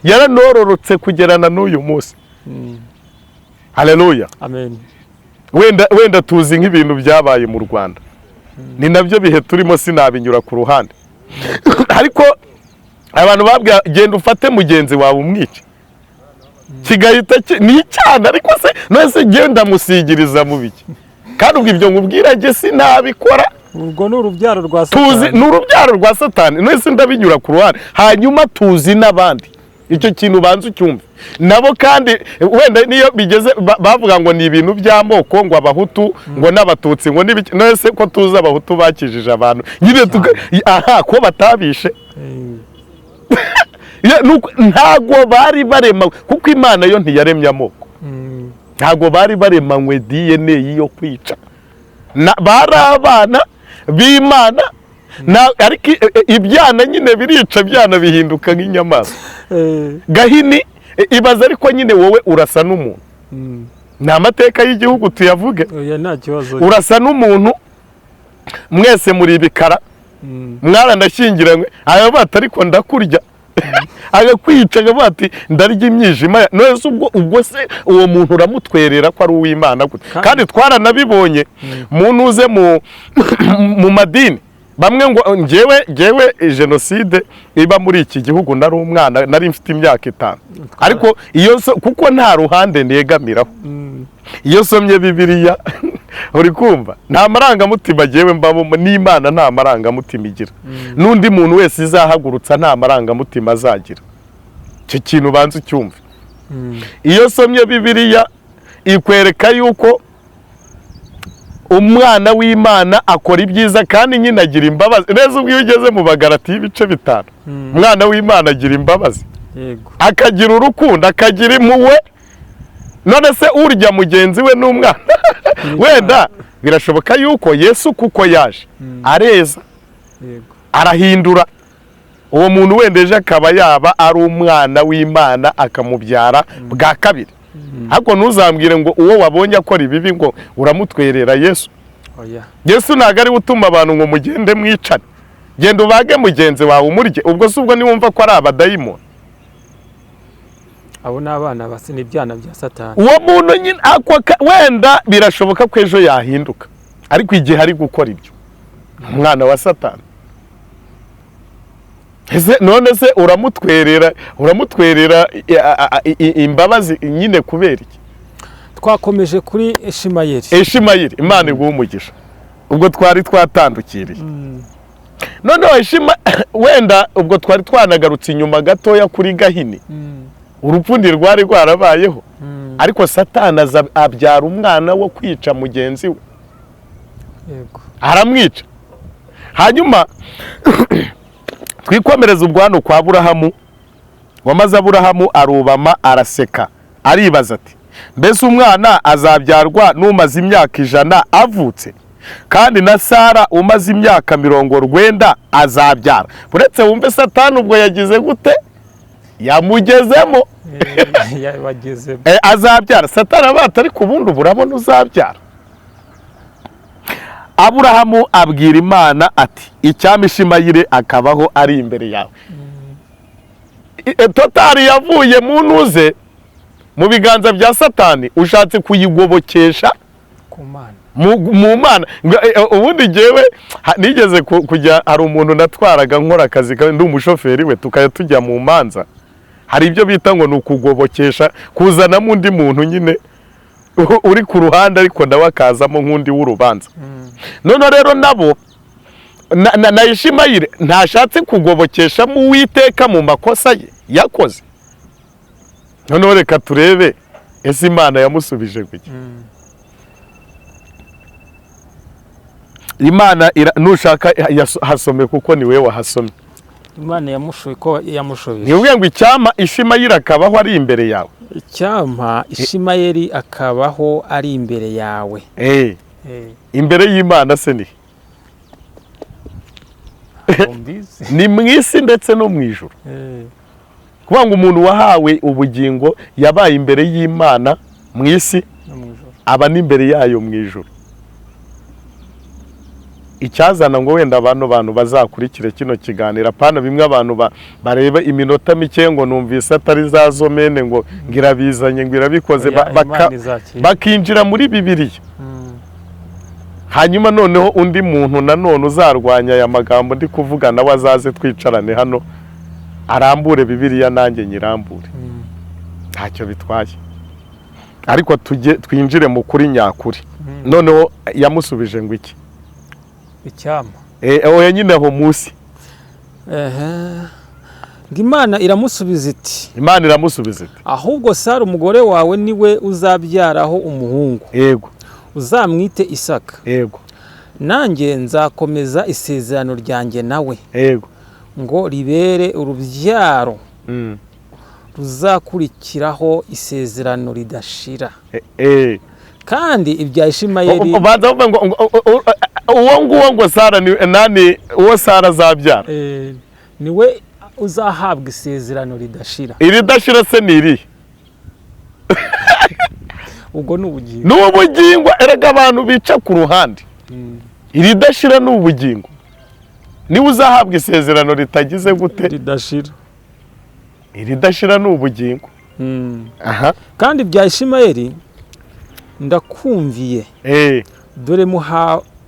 Yaranororotse kugerana n'uyu munsi. Haleluya. Amen. Wenda tuzi nk'ibintu byabaye mu Rwanda, ni nabyo bihe turimo, sinabinyura ku ruhande. Ariko abantu babwira genda ufate mugenzi wawe umwice, kigahita ni icyana. Ariko se none genda musigiriza mu biki? Kandi ubwo ibyo nkubwira jye sinabikora. Ubwo ni urubyaro rwa Tuzi Satani. Ni urubyaro rwa Satani. None se ndabinyura ku ruhande? Hanyuma tuzi n'abandi, icyo kintu ubanza ucyumve nabo. Kandi wenda niyo bigeze bavuga ngo ni ibintu by'amoko, ngo Abahutu ngo n'Abatutsi ngo n'ibiki. None se ko tuzi Abahutu bakijije abantu nyine aha ko batabishe? Ntago bari barema, kuko Imana yo ntiyaremye amoko. Ntago bari baremanywe DNA yo kwica. Bari abana b'Imana. Ariko ibyana nyine birica, byana bihinduka nk'inyamaswa. Gahini ibaza, ariko nyine wowe urasa n'umuntu. Ni amateka y'igihugu, tuyavuge. Oya, nta kibazo. Urasa n'umuntu, mwese muri ibikara. Mwaranashyingiranywe, aravuga ati ariko ndakurya, agakwica, akavuga ati ndarya imyijima none se ubwo se uwo muntu uramutwerera ko ari uw'Imana gute? Kandi twaranabibonye mu ntuze mu madini bamwe ngo ngewe jenoside iba muri iki gihugu nari umwana, nari mfite imyaka 5. Ariko iyo kuko nta ruhande negamiraho, iyo somye Bibiliya, uri kumva, nta marangamutima ngewe mbamo, n'Imana nta marangamutima igira, n'undi muntu wese izahagurutsa nta marangamutima azagira. Icyo kintu ubanza ucyumve. Iyo somye Bibiliya ikwereka yuko umwana w'Imana akora ibyiza kandi nyine agira imbabazi neza. Ubwo iyo ugeze mu Bagarati y'ibice 5, umwana w'Imana agira imbabazi, akagira urukundo, akagira impuhwe. None se urya mugenzi we n'umwana? Wenda birashoboka yuko Yesu kuko yaje areza, arahindura uwo muntu, wenda ejo akaba yaba ari umwana w'Imana, akamubyara bwa kabiri. Ariko ntuzambwire ngo uwo wabonye akora ibibi ngo uramutwerera Yesu. Oya. Yesu ntabwo ari we utuma abantu ngo mugende mwicane, genda ubage mugenzi wawe umurye. Ubwo si ubwo niwumva ko ari abadayimoni? Abo ni abana basa n'ibyana bya Satani. Uwo muntu nyine wenda birashoboka ko ejo yahinduka, ariko igihe ari gukora ibyo ni umwana wa Satani. Ese none se uramutwerera imbabazi nyine kubera iki? Twakomeje kuri Ishimayeli. Ishimayeli, Imana iguha umugisha. Ubwo twari twatandukiriye. Noneho wenda ubwo twari twanagarutse inyuma gatoya kuri Gahini. Urupfu ntirwari rwarabayeho, ariko Satani aza abyara umwana wo kwica mugenzi we. Aramwica. Hanyuma twikomereza ubwo hano kwa Aburahamu. Wamaze Aburahamu arubama, araseka, aribaza ati mbese umwana azabyarwa n'umaze imyaka 100 avutse, kandi na Sara umaze imyaka 90 azabyara? Uretse wumve, Satani ubwo yagize gute? Yamugezemo. Yabagezemo. Azabyara. Satani abata, ariko ubundi ubu urabona uzabyara? Aburahamu abwira Imana ati icyampa Ishimayeli akabaho ari imbere yawe. Totari yavuye mu ntuze mu biganza bya Satani, ushatse kuyigobokesha ku Mana. Mu Mana. Ubundi njyewe nigeze kujya, hari umuntu natwaraga nkora akazi ndi umushoferi we, tukajya tujya mu manza. Hari ibyo bita ngo ni ukugobokesha, kuzanamo undi muntu nyine uri ku ruhande, ariko nawe akazamo nk'undi w'urubanza. None rero nabo na Ishimayeli ntashatse kugobokeshamo Uwiteka mu makosa ye yakoze. Noneho reka turebe ese Imana yamusubije kuki. Imana nushaka hasome kuko ni wowe wahasomye. Imana yamushoye ko yamushubije. Ntibivuge ngo icyampa Ishimayeli akabaho ari imbere yawe. Icyampa Ishimayeli akabaho ari imbere yawe. Imbere y'Imana se ni Ntabwo mbizi. Ni mu isi ndetse no mu ijuru. Kuvuga ngo umuntu wahawe ubugingo yabaye imbere y'Imana mu isi, no mu ijuru. Aba n'imbere yayo mu ijuru. Icyazana ngo wenda bano bantu bazakurikire kino kiganiro, apana bimwe abantu bareba iminota mike ngo numvise atari za zomene, ngo irabizanye, ngo irabikoze, Oya, Imana izakira. bakinjira muri Bibiliya. Hanyuma noneho undi muntu nanone uzarwanya aya magambo ndi kuvuga nawe azaze twicarane hano, arambure Bibiliya nanjye nyirambure. Ntacyo bitwaye, ariko tujye twinjire mu kuri nyakuri. Noneho yamusubije ngo iki? Icyampa. Oya nyine aho munsi. Ehe. Ngo Imana iramusubiza iti: Imana iramusubiza iti: "Ahubwo Sara umugore wawe niwe uzabyaraho umuhungu, uzamwite Isaka. Nanjye nzakomeza isezerano ryanjye nawe ngo ribere urubyaro ruzakurikiraho isezerano ridashira." Kandi ibya Ishimayeli Ubanza bavuga ngo uwo nguwo ngo Sara ni nani, uwo Sara azabyara? Niwe uzahabwa isezerano ridashira. Iridashira se ni irihe? Ubwo ni ubugingo. Ni ubugingo. Erega abantu bica ku ruhande. Iridashira ni ubugingo, niwe uzahabwa isezerano ritagize gute? Ridashira. Iridashira ni ubugingo. Aha. "Kandi ibya Ishimayeli ndakumviye. Dore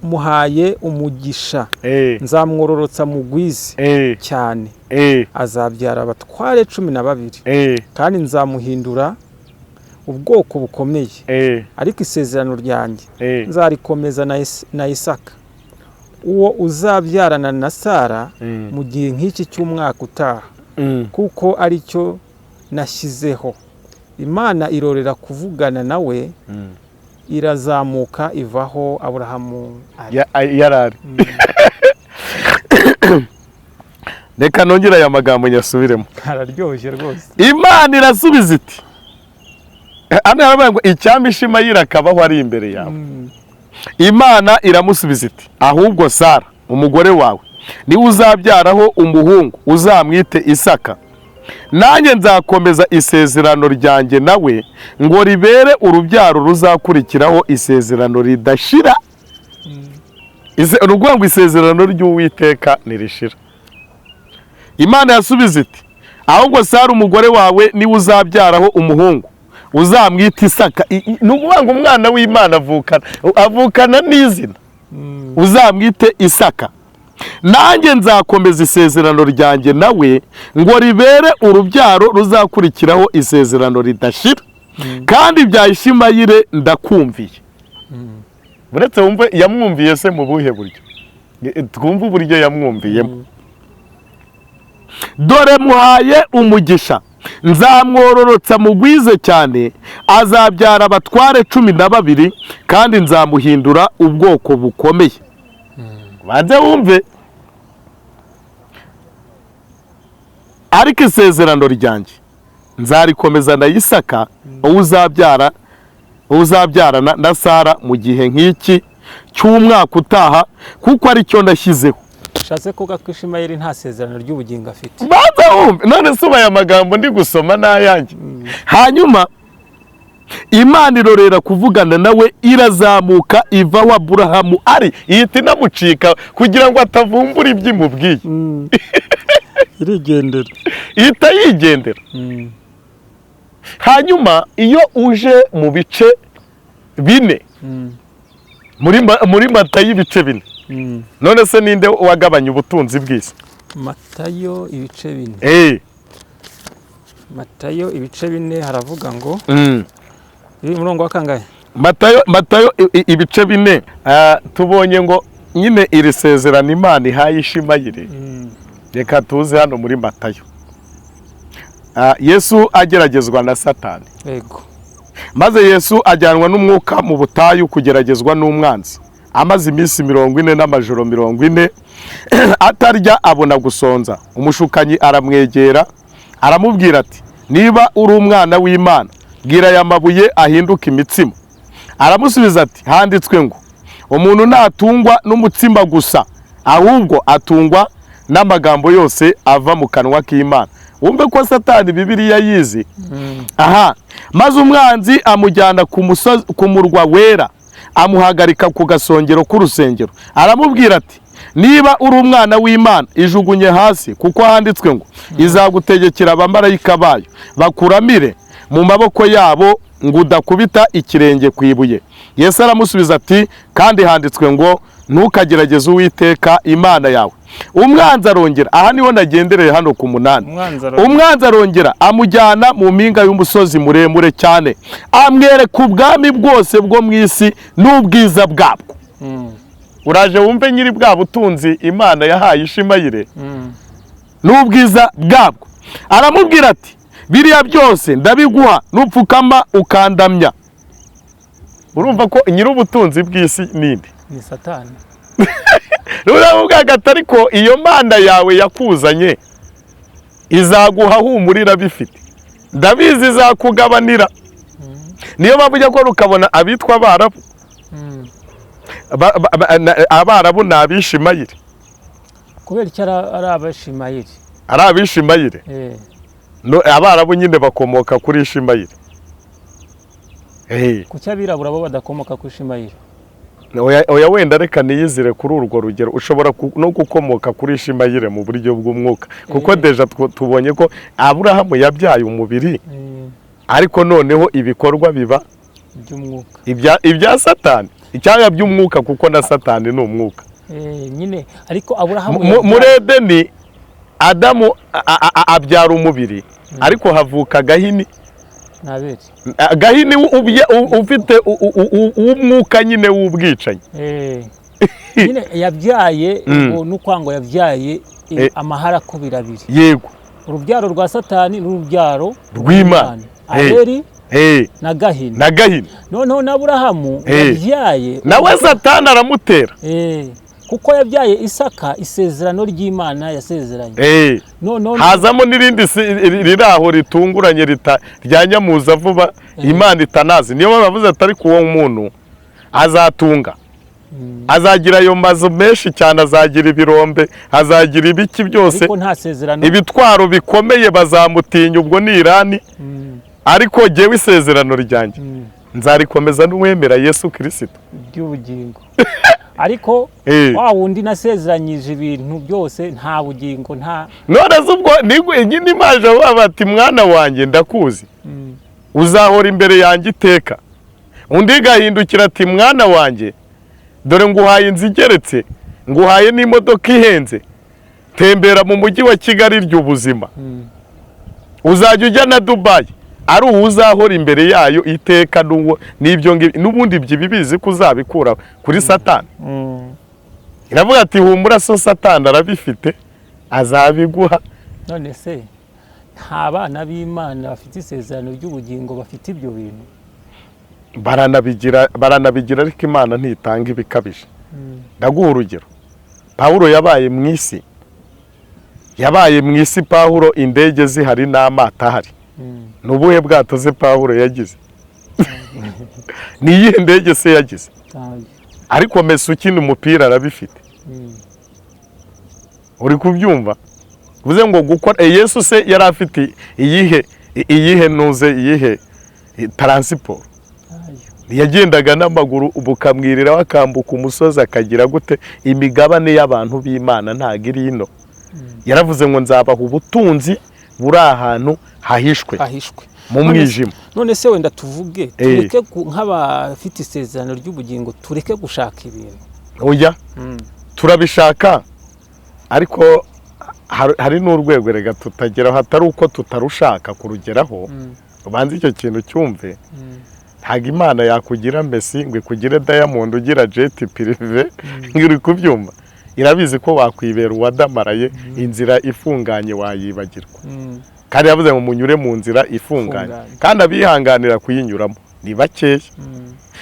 muhaye umugisha, nzamwororotsa mugwize cyane, azabyara abatware 12, kandi nzamuhindura ubwoko bukomeye. Ariko isezerano ryanjye nzarikomeza na Isaka, uwo uzabyarana na Sara mu gihe nk'iki cy'umwaka utaha, kuko ari cyo nashyizeho." Imana irorera kuvugana nawe, irazamuka ivaho Aburahamu ari. Yarari. Reka nongere aya magambo nyasubiremo. Araryoshye rwose. Imana irasubiza iti, hano haravuga ngo icyampa Ishimayeli akabaho ari imbere yawe. Imana iramusubiza iti: "Ahubwo Sara umugore wawe niwe uzabyaraho umuhungu, uzamwite Isaka. Nanjye nzakomeza isezerano ryanjye nawe ngo ribere urubyaro ruzakurikiraho isezerano ridashira." Ni ukuvuga ngo isezerano ry'Uwiteka ntirishira. Imana yasubiza iti: "Ahubwo Sara umugore wawe niwe uzabyaraho umuhungu, uzamwite Isaka." Ni ukuvuga ngo umwana w'Imana avukana n'izina. "Uzamwite Isaka. Nanjye nzakomeza isezerano ryanjye nawe ngo ribere urubyaro ruzakurikiraho isezerano ridashira. Kandi ibya Ishimayeli ndakumviye." Uretse wumve yamwumviye se mu buhe buryo? Twumve uburyo yamwumviyemo. "Dore muhaye umugisha, nzamwororotsa mugwize cyane, azabyara abatware 12, kandi nzamuhindura ubwoko bukomeye." Banze wumve. "Ariko isezerano ryanjye nzarikomeza na Isaka, uwo uzabyara, uwo uzabyarana na Sara mu gihe nk'iki cy'umwaka utaha, kuko ari cyo nashyizeho." Ushatse kuvuga ko Ishimayeli nta sezerano ry'ubugingo afite? Banza wumve. None se ubu aya magambo ndi gusoma ni ayanjye? Hanyuma Imana irorera kuvugana nawe, irazamuka iva aho Aburahamu ari, ihita inamucika kugira ngo atavumbura ibyo imubwiye. Irigendera. Ihita yigendera. Hanyuma iyo uje mu bice 4, muri Matayo ibice 4, none se ninde wagabanya ubutunzi bw'isi? Matayo ibice 4. Matayo ibice 4 haravuga ngo, iri murongo wa kangahe? Matayo ibice 4. Tubonye ngo nyine iri sezerano Imana ihaye Ishimayeli. Reka tuze hano muri Matayo. Yesu ageragezwa na Satani. Maze Yesu ajyanwa n'Umwuka mu butayu kugeragezwa n'umwanzi. Amaze iminsi 40 n'amajoro 40 atarya, abona gusonza. Umushukanyi aramwegera, aramubwira ati: "Niba uri umwana w'Imana, bwira aya mabuye ahinduka imitsima." Aramusubiza ati: "Handitswe ngo umuntu ntatungwa n'umutsima gusa, ahubwo atungwa n'amagambo yose ava mu kanwa k'Imana." Wumve ko Satani Bibiliya yizi. Aha, maze umwanzi amujyana ku musozi, ku murwa wera, amuhagarika ku gasongero k'urusengero, aramubwira ati: "Niba uri umwana w'Imana, ijugunye hasi, kuko handitswe ngo izagutegekera abamarayika bayo bakuramire mu maboko yabo, ngo udakubita ikirenge ku ibuye." Yesu aramusubiza ati: "Kandi handitswe ngo ntukagerageze Uwiteka Imana yawe." Umwanzi arongera, aha niho nagendereye hano ku 8. Umwanzi arongera. Umwanzi arongera amujyana mu mpinga y'umusozi muremure cyane, amwereka ubwami bwose bwo mu isi n'ubwiza bwabwo. Uraje wumve nyiri bwa butunzi Imana yahaye Ishimayire n'ubwiza bwabwo. Aramubwira ati: "Biriya byose ndabiguha nupfukama ukandamya." Urumva ko nyir'ubutunzi bw'isi ninde? Ni Satani. Ruramubwira ati: "Ariko iyo Mana yawe yakuzanye izaguha, humurira bifite, ndabizi izakugabanira." Niyo mpamvu ujya kubona ukabona abitwa Abarabu, Abarabu ni Abishimayire. Kubera icyo ari Abashimayeli? Ari Abishimayire. No, Abarabu nyine bakomoka kuri Ishimayire. Kuki abirabura bo badakomoka ku Ishimayeli? Oya, oya, wenda reka niyizire kuri urwo rugero. Ushobora no gukomoka kuri Ishimayire mu buryo bw'umwuka, kuko déjà tubonye ko Aburahamu yabyaye umubiri, ariko noneho ibikorwa biba by'umwuka. Ibya Satani, icyanga by'umwuka, kuko na Satani ni umwuka. Nyine ariko Aburahamu Muri Edeni Adamu abyara umubiri, ariko havuka Gahini. N'Abeli. Gahini ufite uw'umwuka nyine w'ubwicanyi. Nyine yabyaye ngo n'ukwango yabyaye amahara akubira abiri. Urubyaro rwa Satani n'urubyaro Rw'Imana. Abeli na Gahini. Na Gahini. Noneho na Aburahamu yabyaye nawe Satani aramutera. Kuko yabyaye Isaka, isezerano ry'Imana yasezeranye. Noneho Hazamo n'irindi riri aho ritunguranye rya nyamuza vuba Imana itanazi. Niyo mpamvu bavuze ati: "Ariko uwo muntu azatunga, azagira ayo mazu menshi cyane, azagira ibirombe, azagira ibiki byose, ariko nta sezerano. Ibitwaro bikomeye, bazamutinya." Ubwo ni Irani. "Ariko jyewe isezerano ryanjye nzarikomeza n'uwemera Yesu Kirisito." By'ubugingo, ariko wa wundi nasezeranyije ibintu byose, nta bugingo, nta None se ubwo nyine imaje bavuga bati: "Mwana wanjye, ndakuzi, uzahora imbere yanjye iteka." Undi gahindukira ati: "Mwana wanjye, dore nguhaye inzu igeretse, nguhaye n'imodoka ihenze, tembera mu mujyi wa Kigali, iryo ubuzima, uzajya ujya na Dubayi." Ari uwo uzahora imbere yayo iteka n'uwo n'ibyo ngibyo n'ubundi ibyo ibibizi ko uzabikura kuri Satani. Iravuga ati: "Humura, so Satani arabifite, azabiguha." None se nta bana b'Imana bafite isezerano ry'ubugingo bafite ibyo bintu? Baranabigira, baranabigira, ariko Imana ntitanga ibikabije. Ndaguha urugero: Pawulo yabaye mu isi, yabaye mu isi Pawulo indege zihari n'amato ahari. Ni ubuhe bwato se Pawulo yagize? Ni iyihe ndege se yagize? Ntayo. Ariko Messi ukina umupira arabifite. Uri kubyumva? Bivuze ngo gukora Yesu se yari afite iyihe nuze, iyihe transport? Ntayo. Yagendaga n'amaguru, bukamwiriraho, akambuka umusozi, akagira gute? Imigabane y'abantu b'Imana ntabwo iri ino. Yaravuze ngo: "Nzabaha ubutunzi buri ahantu hahishwe ahishwe mu mwijima." None se wenda tuvuge tureke nk'abafite isezerano ry'ubugingo tureke gushaka ibintu? Oya, turabishaka, ariko Hari n'urwego rega tutageraho, hatari uko tutarushaka kurugeraho. Ubanza icyo kintu cyumve. Ntabwo Imana yakugira Messi ngo ikugire Diamond ugira jet privé ngo uri kubyumva. Irabizi ko wakwibera uwadamaraye, inzira ifunganye wayibagirwa. Kandi yavuze ngo munyure mu nzira ifunganye, Ifunganye. kandi abihanganira kuyinyuramo ni bakeya.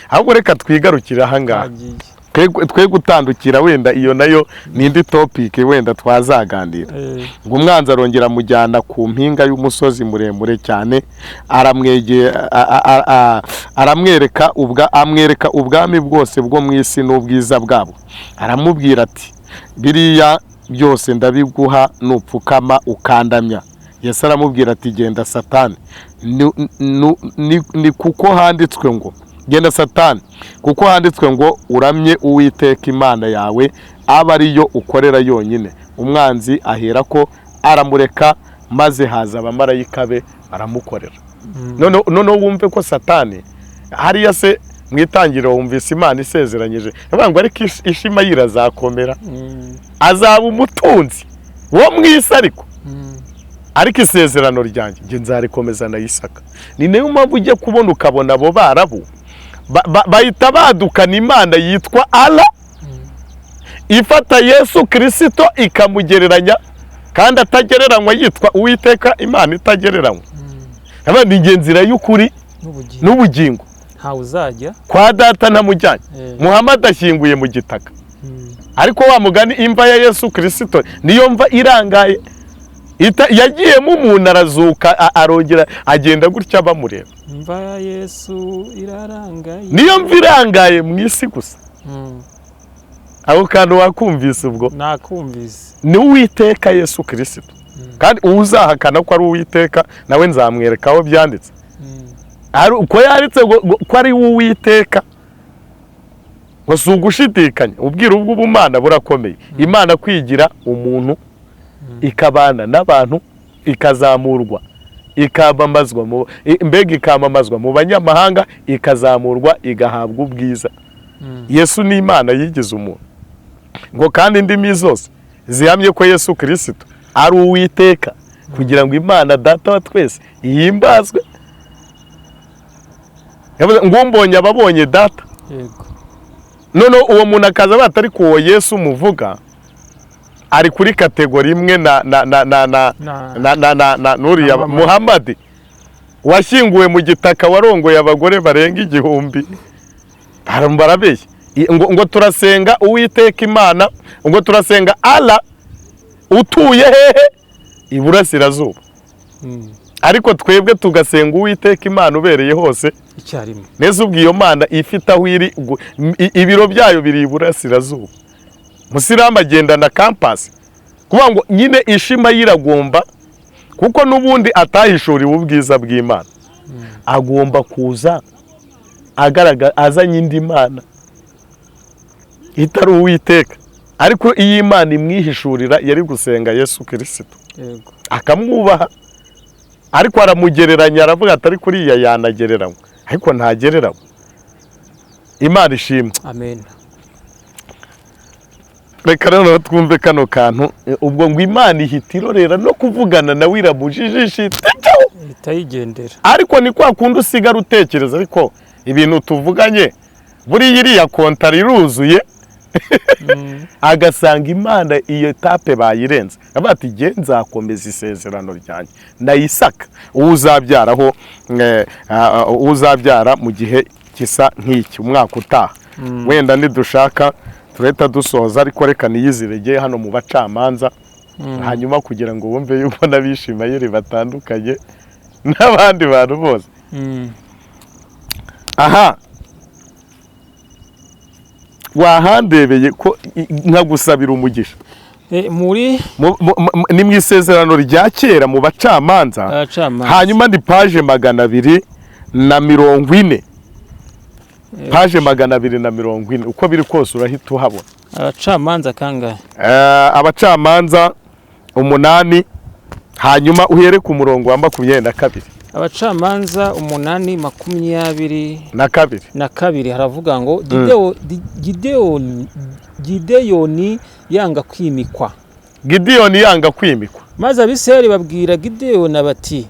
Ahubwo reka twigarukire ahangaha. Twagiye. Twe gutandukira, wenda iyo nayo ni indi topic wenda twazaganira. Ngo umwanzi arongera amujyana ku mpinga y'umusozi muremure cyane, aramwegera, aramwereka ubwa amwereka ubwami bwose bwo mu isi n'ubwiza bwabo. Aramubwira ati: "Biriya byose ndabiguha nupfukama ukandamya." Yesu aramubwira ati: "Genda Satani, ni kuko handitswe ngo genda Satani, kuko handitswe ngo uramye Uwiteka Imana yawe, abe ariyo ukorera yonyine." Umwanzi ahera ko aramureka, maze haza abamarayika be baramukorera. Noneho wumve ko Satani hariya se mu itangiriro wumvise Imana isezeranyije yavuga ngo ariko Ishimayeli azakomera, azaba umutunzi wo mu isi, ariko ariko isezerano ryanjye njye nzarikomeza na Isaka. Ni nayo mpamvu ujya kubona ukabona abo Barabu bahita badukana imana yitwa Ala, ifata Yesu Kirisito ikamugereranya kandi atagereranywa, yitwa Uwiteka Imana itagereranywa. Ni inzira y'ukuri n'ubugingo. N'ubugingo. Ntawe uzajya kwa Data ntamujyanye. Muhammad ashyinguye mu gitaka. Ariko wa mugani, imva ya Yesu Kirisito niyo mva irangaye. Yagiyemo umuntu arazuka, arongera agenda gutya bamureba. Imva ya Yesu irarangaye. Niyo mva irangaye mu isi gusa. Ako kantu wakumvise ubwo? Nakumvise. Ni Uwiteka Yesu Kirisito, kandi uzahakana ko ari Uwiteka nawe nzamwereka aho byanditse. Uko yanditse ko ari Uwiteka, ngo si ugushidikanya. Ubwiru bw'ubumana burakomeye. Imana kwigira umuntu, ikabana n'abantu, ikazamurwa, ikamamazwa mu mbega ikamamazwa mu banyamahanga, ikazamurwa, igahabwa ubwiza. Yesu ni Imana yigize umuntu. Ngo kandi indimi zose zihamye ko Yesu Kirisito ari Uwiteka, kugira ngo Imana Data wa twese ihimbazwe. Yavuze ngo umbonye aba abonye Data. Noneho uwo muntu akaza bata, ariko uwo Yesu muvuga ari kuri catégorie imwe na na nuriya na Muhammad washyinguwe mu gitaka, warongoye abagore barenga 1000. Barabeshya. Ngo turasenga Uwiteka Imana, ngo turasenga Ala utuye hehe? Iburasirazuba. Ariko twebwe tugasenga Uwiteka Imana ubereye hose icyarimwe. Neza. Ubwo iyo Mana ifite aho iri, ibiro byayo biri iburasirazuba. Musilamu agendana compass, kuvuga ngo nyine Ishimayeli agomba, kuko n'ubundi atahishuriwe ubwiza bw'Imana, agomba kuza agaragara azanye indi mana itari Uwiteka. Ariko iyo Imana imwihishurira yari gusenga Yesu Kirisito, akamwubaha. Ariko aramugereranya, aravuga ati: "Ariko uriya yanagereranywa," ariko ntagereranywa. Imana ishimwe. Amen. Reka noneho twumve kano kantu. Ubwo ngo Imana ihita irorera no kuvugana nawe, iramujijisha itekeho. Ihita yigendera. Ariko ni kwa kundi usigara utekereza, ariko ibintu tuvuganye buriya iriya kontara iruzuye? Agasanga Imana iyo étape bayirenze. Avuga ati: "Jye nzakomeza isezerano ryanjye na Isaka, uwo uzabyaraho, uwo uzabyara mu gihe gisa nk'iki umwaka utaha." Wenda nidushaka turahita dusoza, ariko reka niyizirege hano mu Bacamanza, hanyuma kugira ngo wumve yuko n'Abishimayeli batandukanye n'abandi bantu bose. Aha wahandebeye ko nkagusabira umugisha. Muri Ni mu Isezerano rya Kera, mu Bacamanza. Abacamanza. Hanyuma ni page 240. Page 240, uko biri kose urahita uhabona. Abacamanza kangahe? Abacamanza 8, hanyuma uhere ku murongo wa 22. Abacamanza 8, 20 na kabiri. Na kabiri. Haravuga ngo Gideyoni yanga kwimikwa. Gidiyoni yanga kwimikwa. Maze Abisirayeli babwira Gideyoni bati: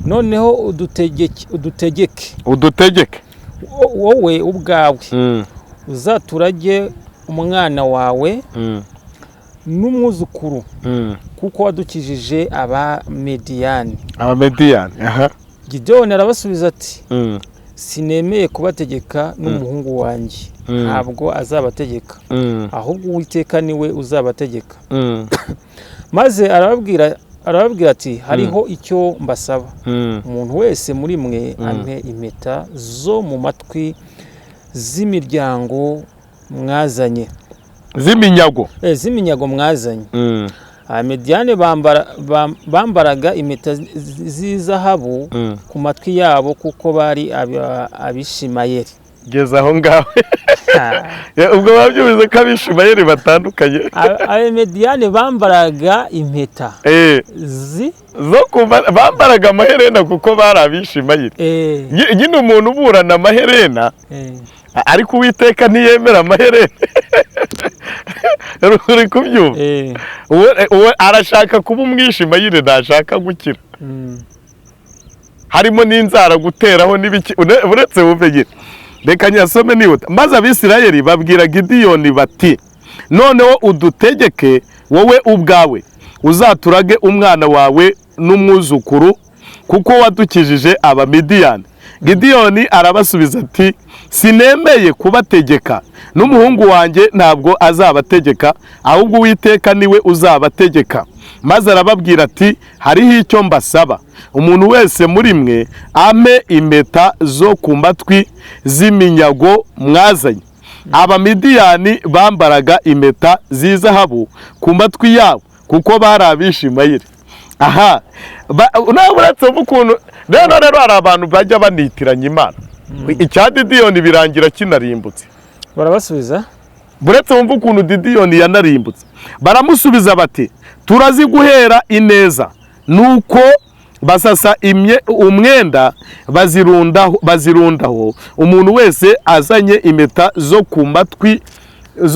"Noneho udutegeke, udutegeke." Udutegeke. Wowe ubwawe uzaturage umwana wawe n'umwuzukuru, kuko wadukijije Abamediyani. Abamediyani, aha. Gideyoni arabasubiza ati: "Sinemeye kubategeka, n'umuhungu wanjye ntabwo azabategeka, ahubwo Uwiteka niwe uzabategeka." Maze arababwira ati: "Hariho icyo mbasaba: umuntu wese muri mwe ampe impeta zo mu matwi z'imiryango mwazanye." Z'iminyago. Z'iminyago mwazanye. Abamediyani bambaraga impeta z'izahabu ku matwi yabo, kuko bari Abishimayeli. Geza aho ngaho. Ubwo babyumvise ko Abishimayeli batandukanye. Abamediyani bambaraga impeta zi zo kumva bambaraga amaherena kuko bari Abishimayeli. Nyine umuntu uburana amaherena, ariko Uwiteka ntiyemera amaherena, uri kubyumva? Eh. Uwe arashaka kuba umwishimayeli, ntashaka gukira. Harimo n'inzara guteraho n'ibiki. Uretse wumve nyine, reka nyasome nihuta. Maze Abisirayeli babwira Gidiyoni bati: "Noneho udutegeke wowe ubwawe, uzaturage umwana wawe n'umwuzukuru, kuko wadukijije Abamidiyani." Gidiyoni arabasubiza ati: "Sinemeye kubategeka, n'umuhungu wanjye ntabwo azabategeka, ahubwo Uwiteka niwe uzabategeka." Maze arababwira ati: "Hariho icyo mbasaba: umuntu wese muri mwe ampe impeta zo ku matwi z'iminyago mwazanye." Abamidiyani bambaraga impeta z'izahabu ku matwi yabo, kuko bari Abishimayeli. Aha nawe uretse ukuntu rero hari abantu bajya banitiranya Imana. Icya Didiyoni birangira kinarimbutse. Barabasubiza. Buretse wumva ukuntu Didiyoni yanarimbutse. Baramusubiza bati: "Turaziguhera ineza." Nuko basasa umwenda bazirundaho, umuntu wese azanye impeta zo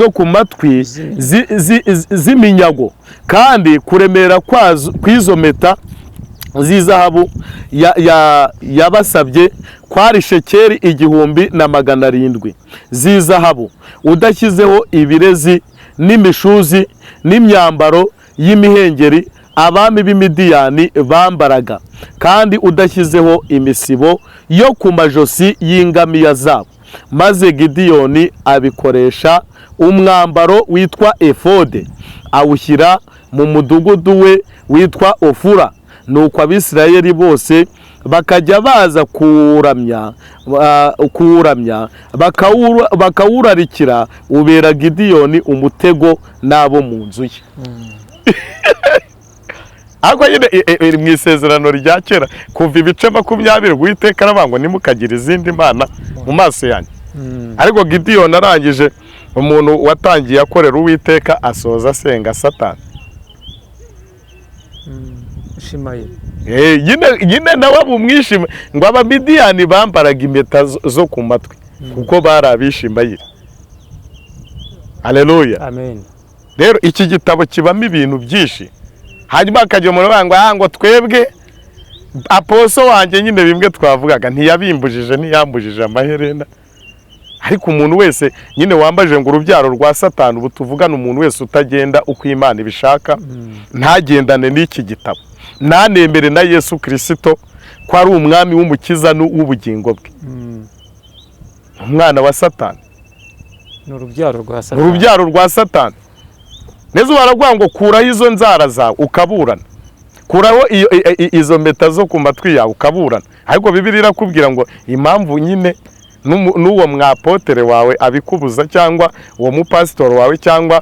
ku matwi z'iminyago. Kandi kuremera kw'izo mpeta z'izahabu yabasabye kwari shekeri 1700 z'izahabu, udashyizeho ibirezi n'imishuzi n'imyambaro y'imihengeri abami b'Imidiyani bambaraga, kandi udashyizeho imisibo yo ku majosi y'ingamiya zabo. Maze Gidiyoni abikoresha umwambaro witwa efode, awushyira mu mudugudu we witwa Ofura. Nuko Abisirayeli bose bakajya baza kuwuramya, bakawurarikira. Ubera Gidiyoni umutego n'abo mu nzu ye. Ariko nyine mu Isezerano rya Kera, kuva ibice 20, Uwiteka aravuga ngo: "Ntimukagire izindi mana mu maso yanjye." Ariko Gidiyoni arangije, umuntu watangiye akorera Uwiteka asoza asenga Satani. Shimayeli. Nyine nawe bumwishime ngo Abamidiyani bambaraga impeta zo ku matwi kuko bari Abishimayeli. Aleluya! Amen. Rero iki gitabo kibamo ibintu byinshi, hanyuma hakajya umuntu uvuga ngo: "Ah, ngo twebwe apostle wanjye nyine bimwe twavugaga ntiyabimbujije, ntiyambujije amaherena." Ariko umuntu wese nyine wambaje ngo urubyaro rwa Satani, ubu tuvugana, umuntu wese utagenda uko Imana ibishaka, ntagendane n'iki gitabo, ntanemere na Yesu Kirisito ko ari umwami w'umukiza w'ubugingo bwe, umwana wa Satani. Ni urubyaro rwa Satani. Urubyaro rwa Satani. Neza, baravuga ngo kuraho izo nzara zawe, ukaburana, kuraho izo mpeta zo ku matwi yawe, ukaburana. Ariko Bibiliya irakubwira ngo impamvu nyine n'uwo mwapotere wawe abikubuza, cyangwa uwo mupasitori wawe, cyangwa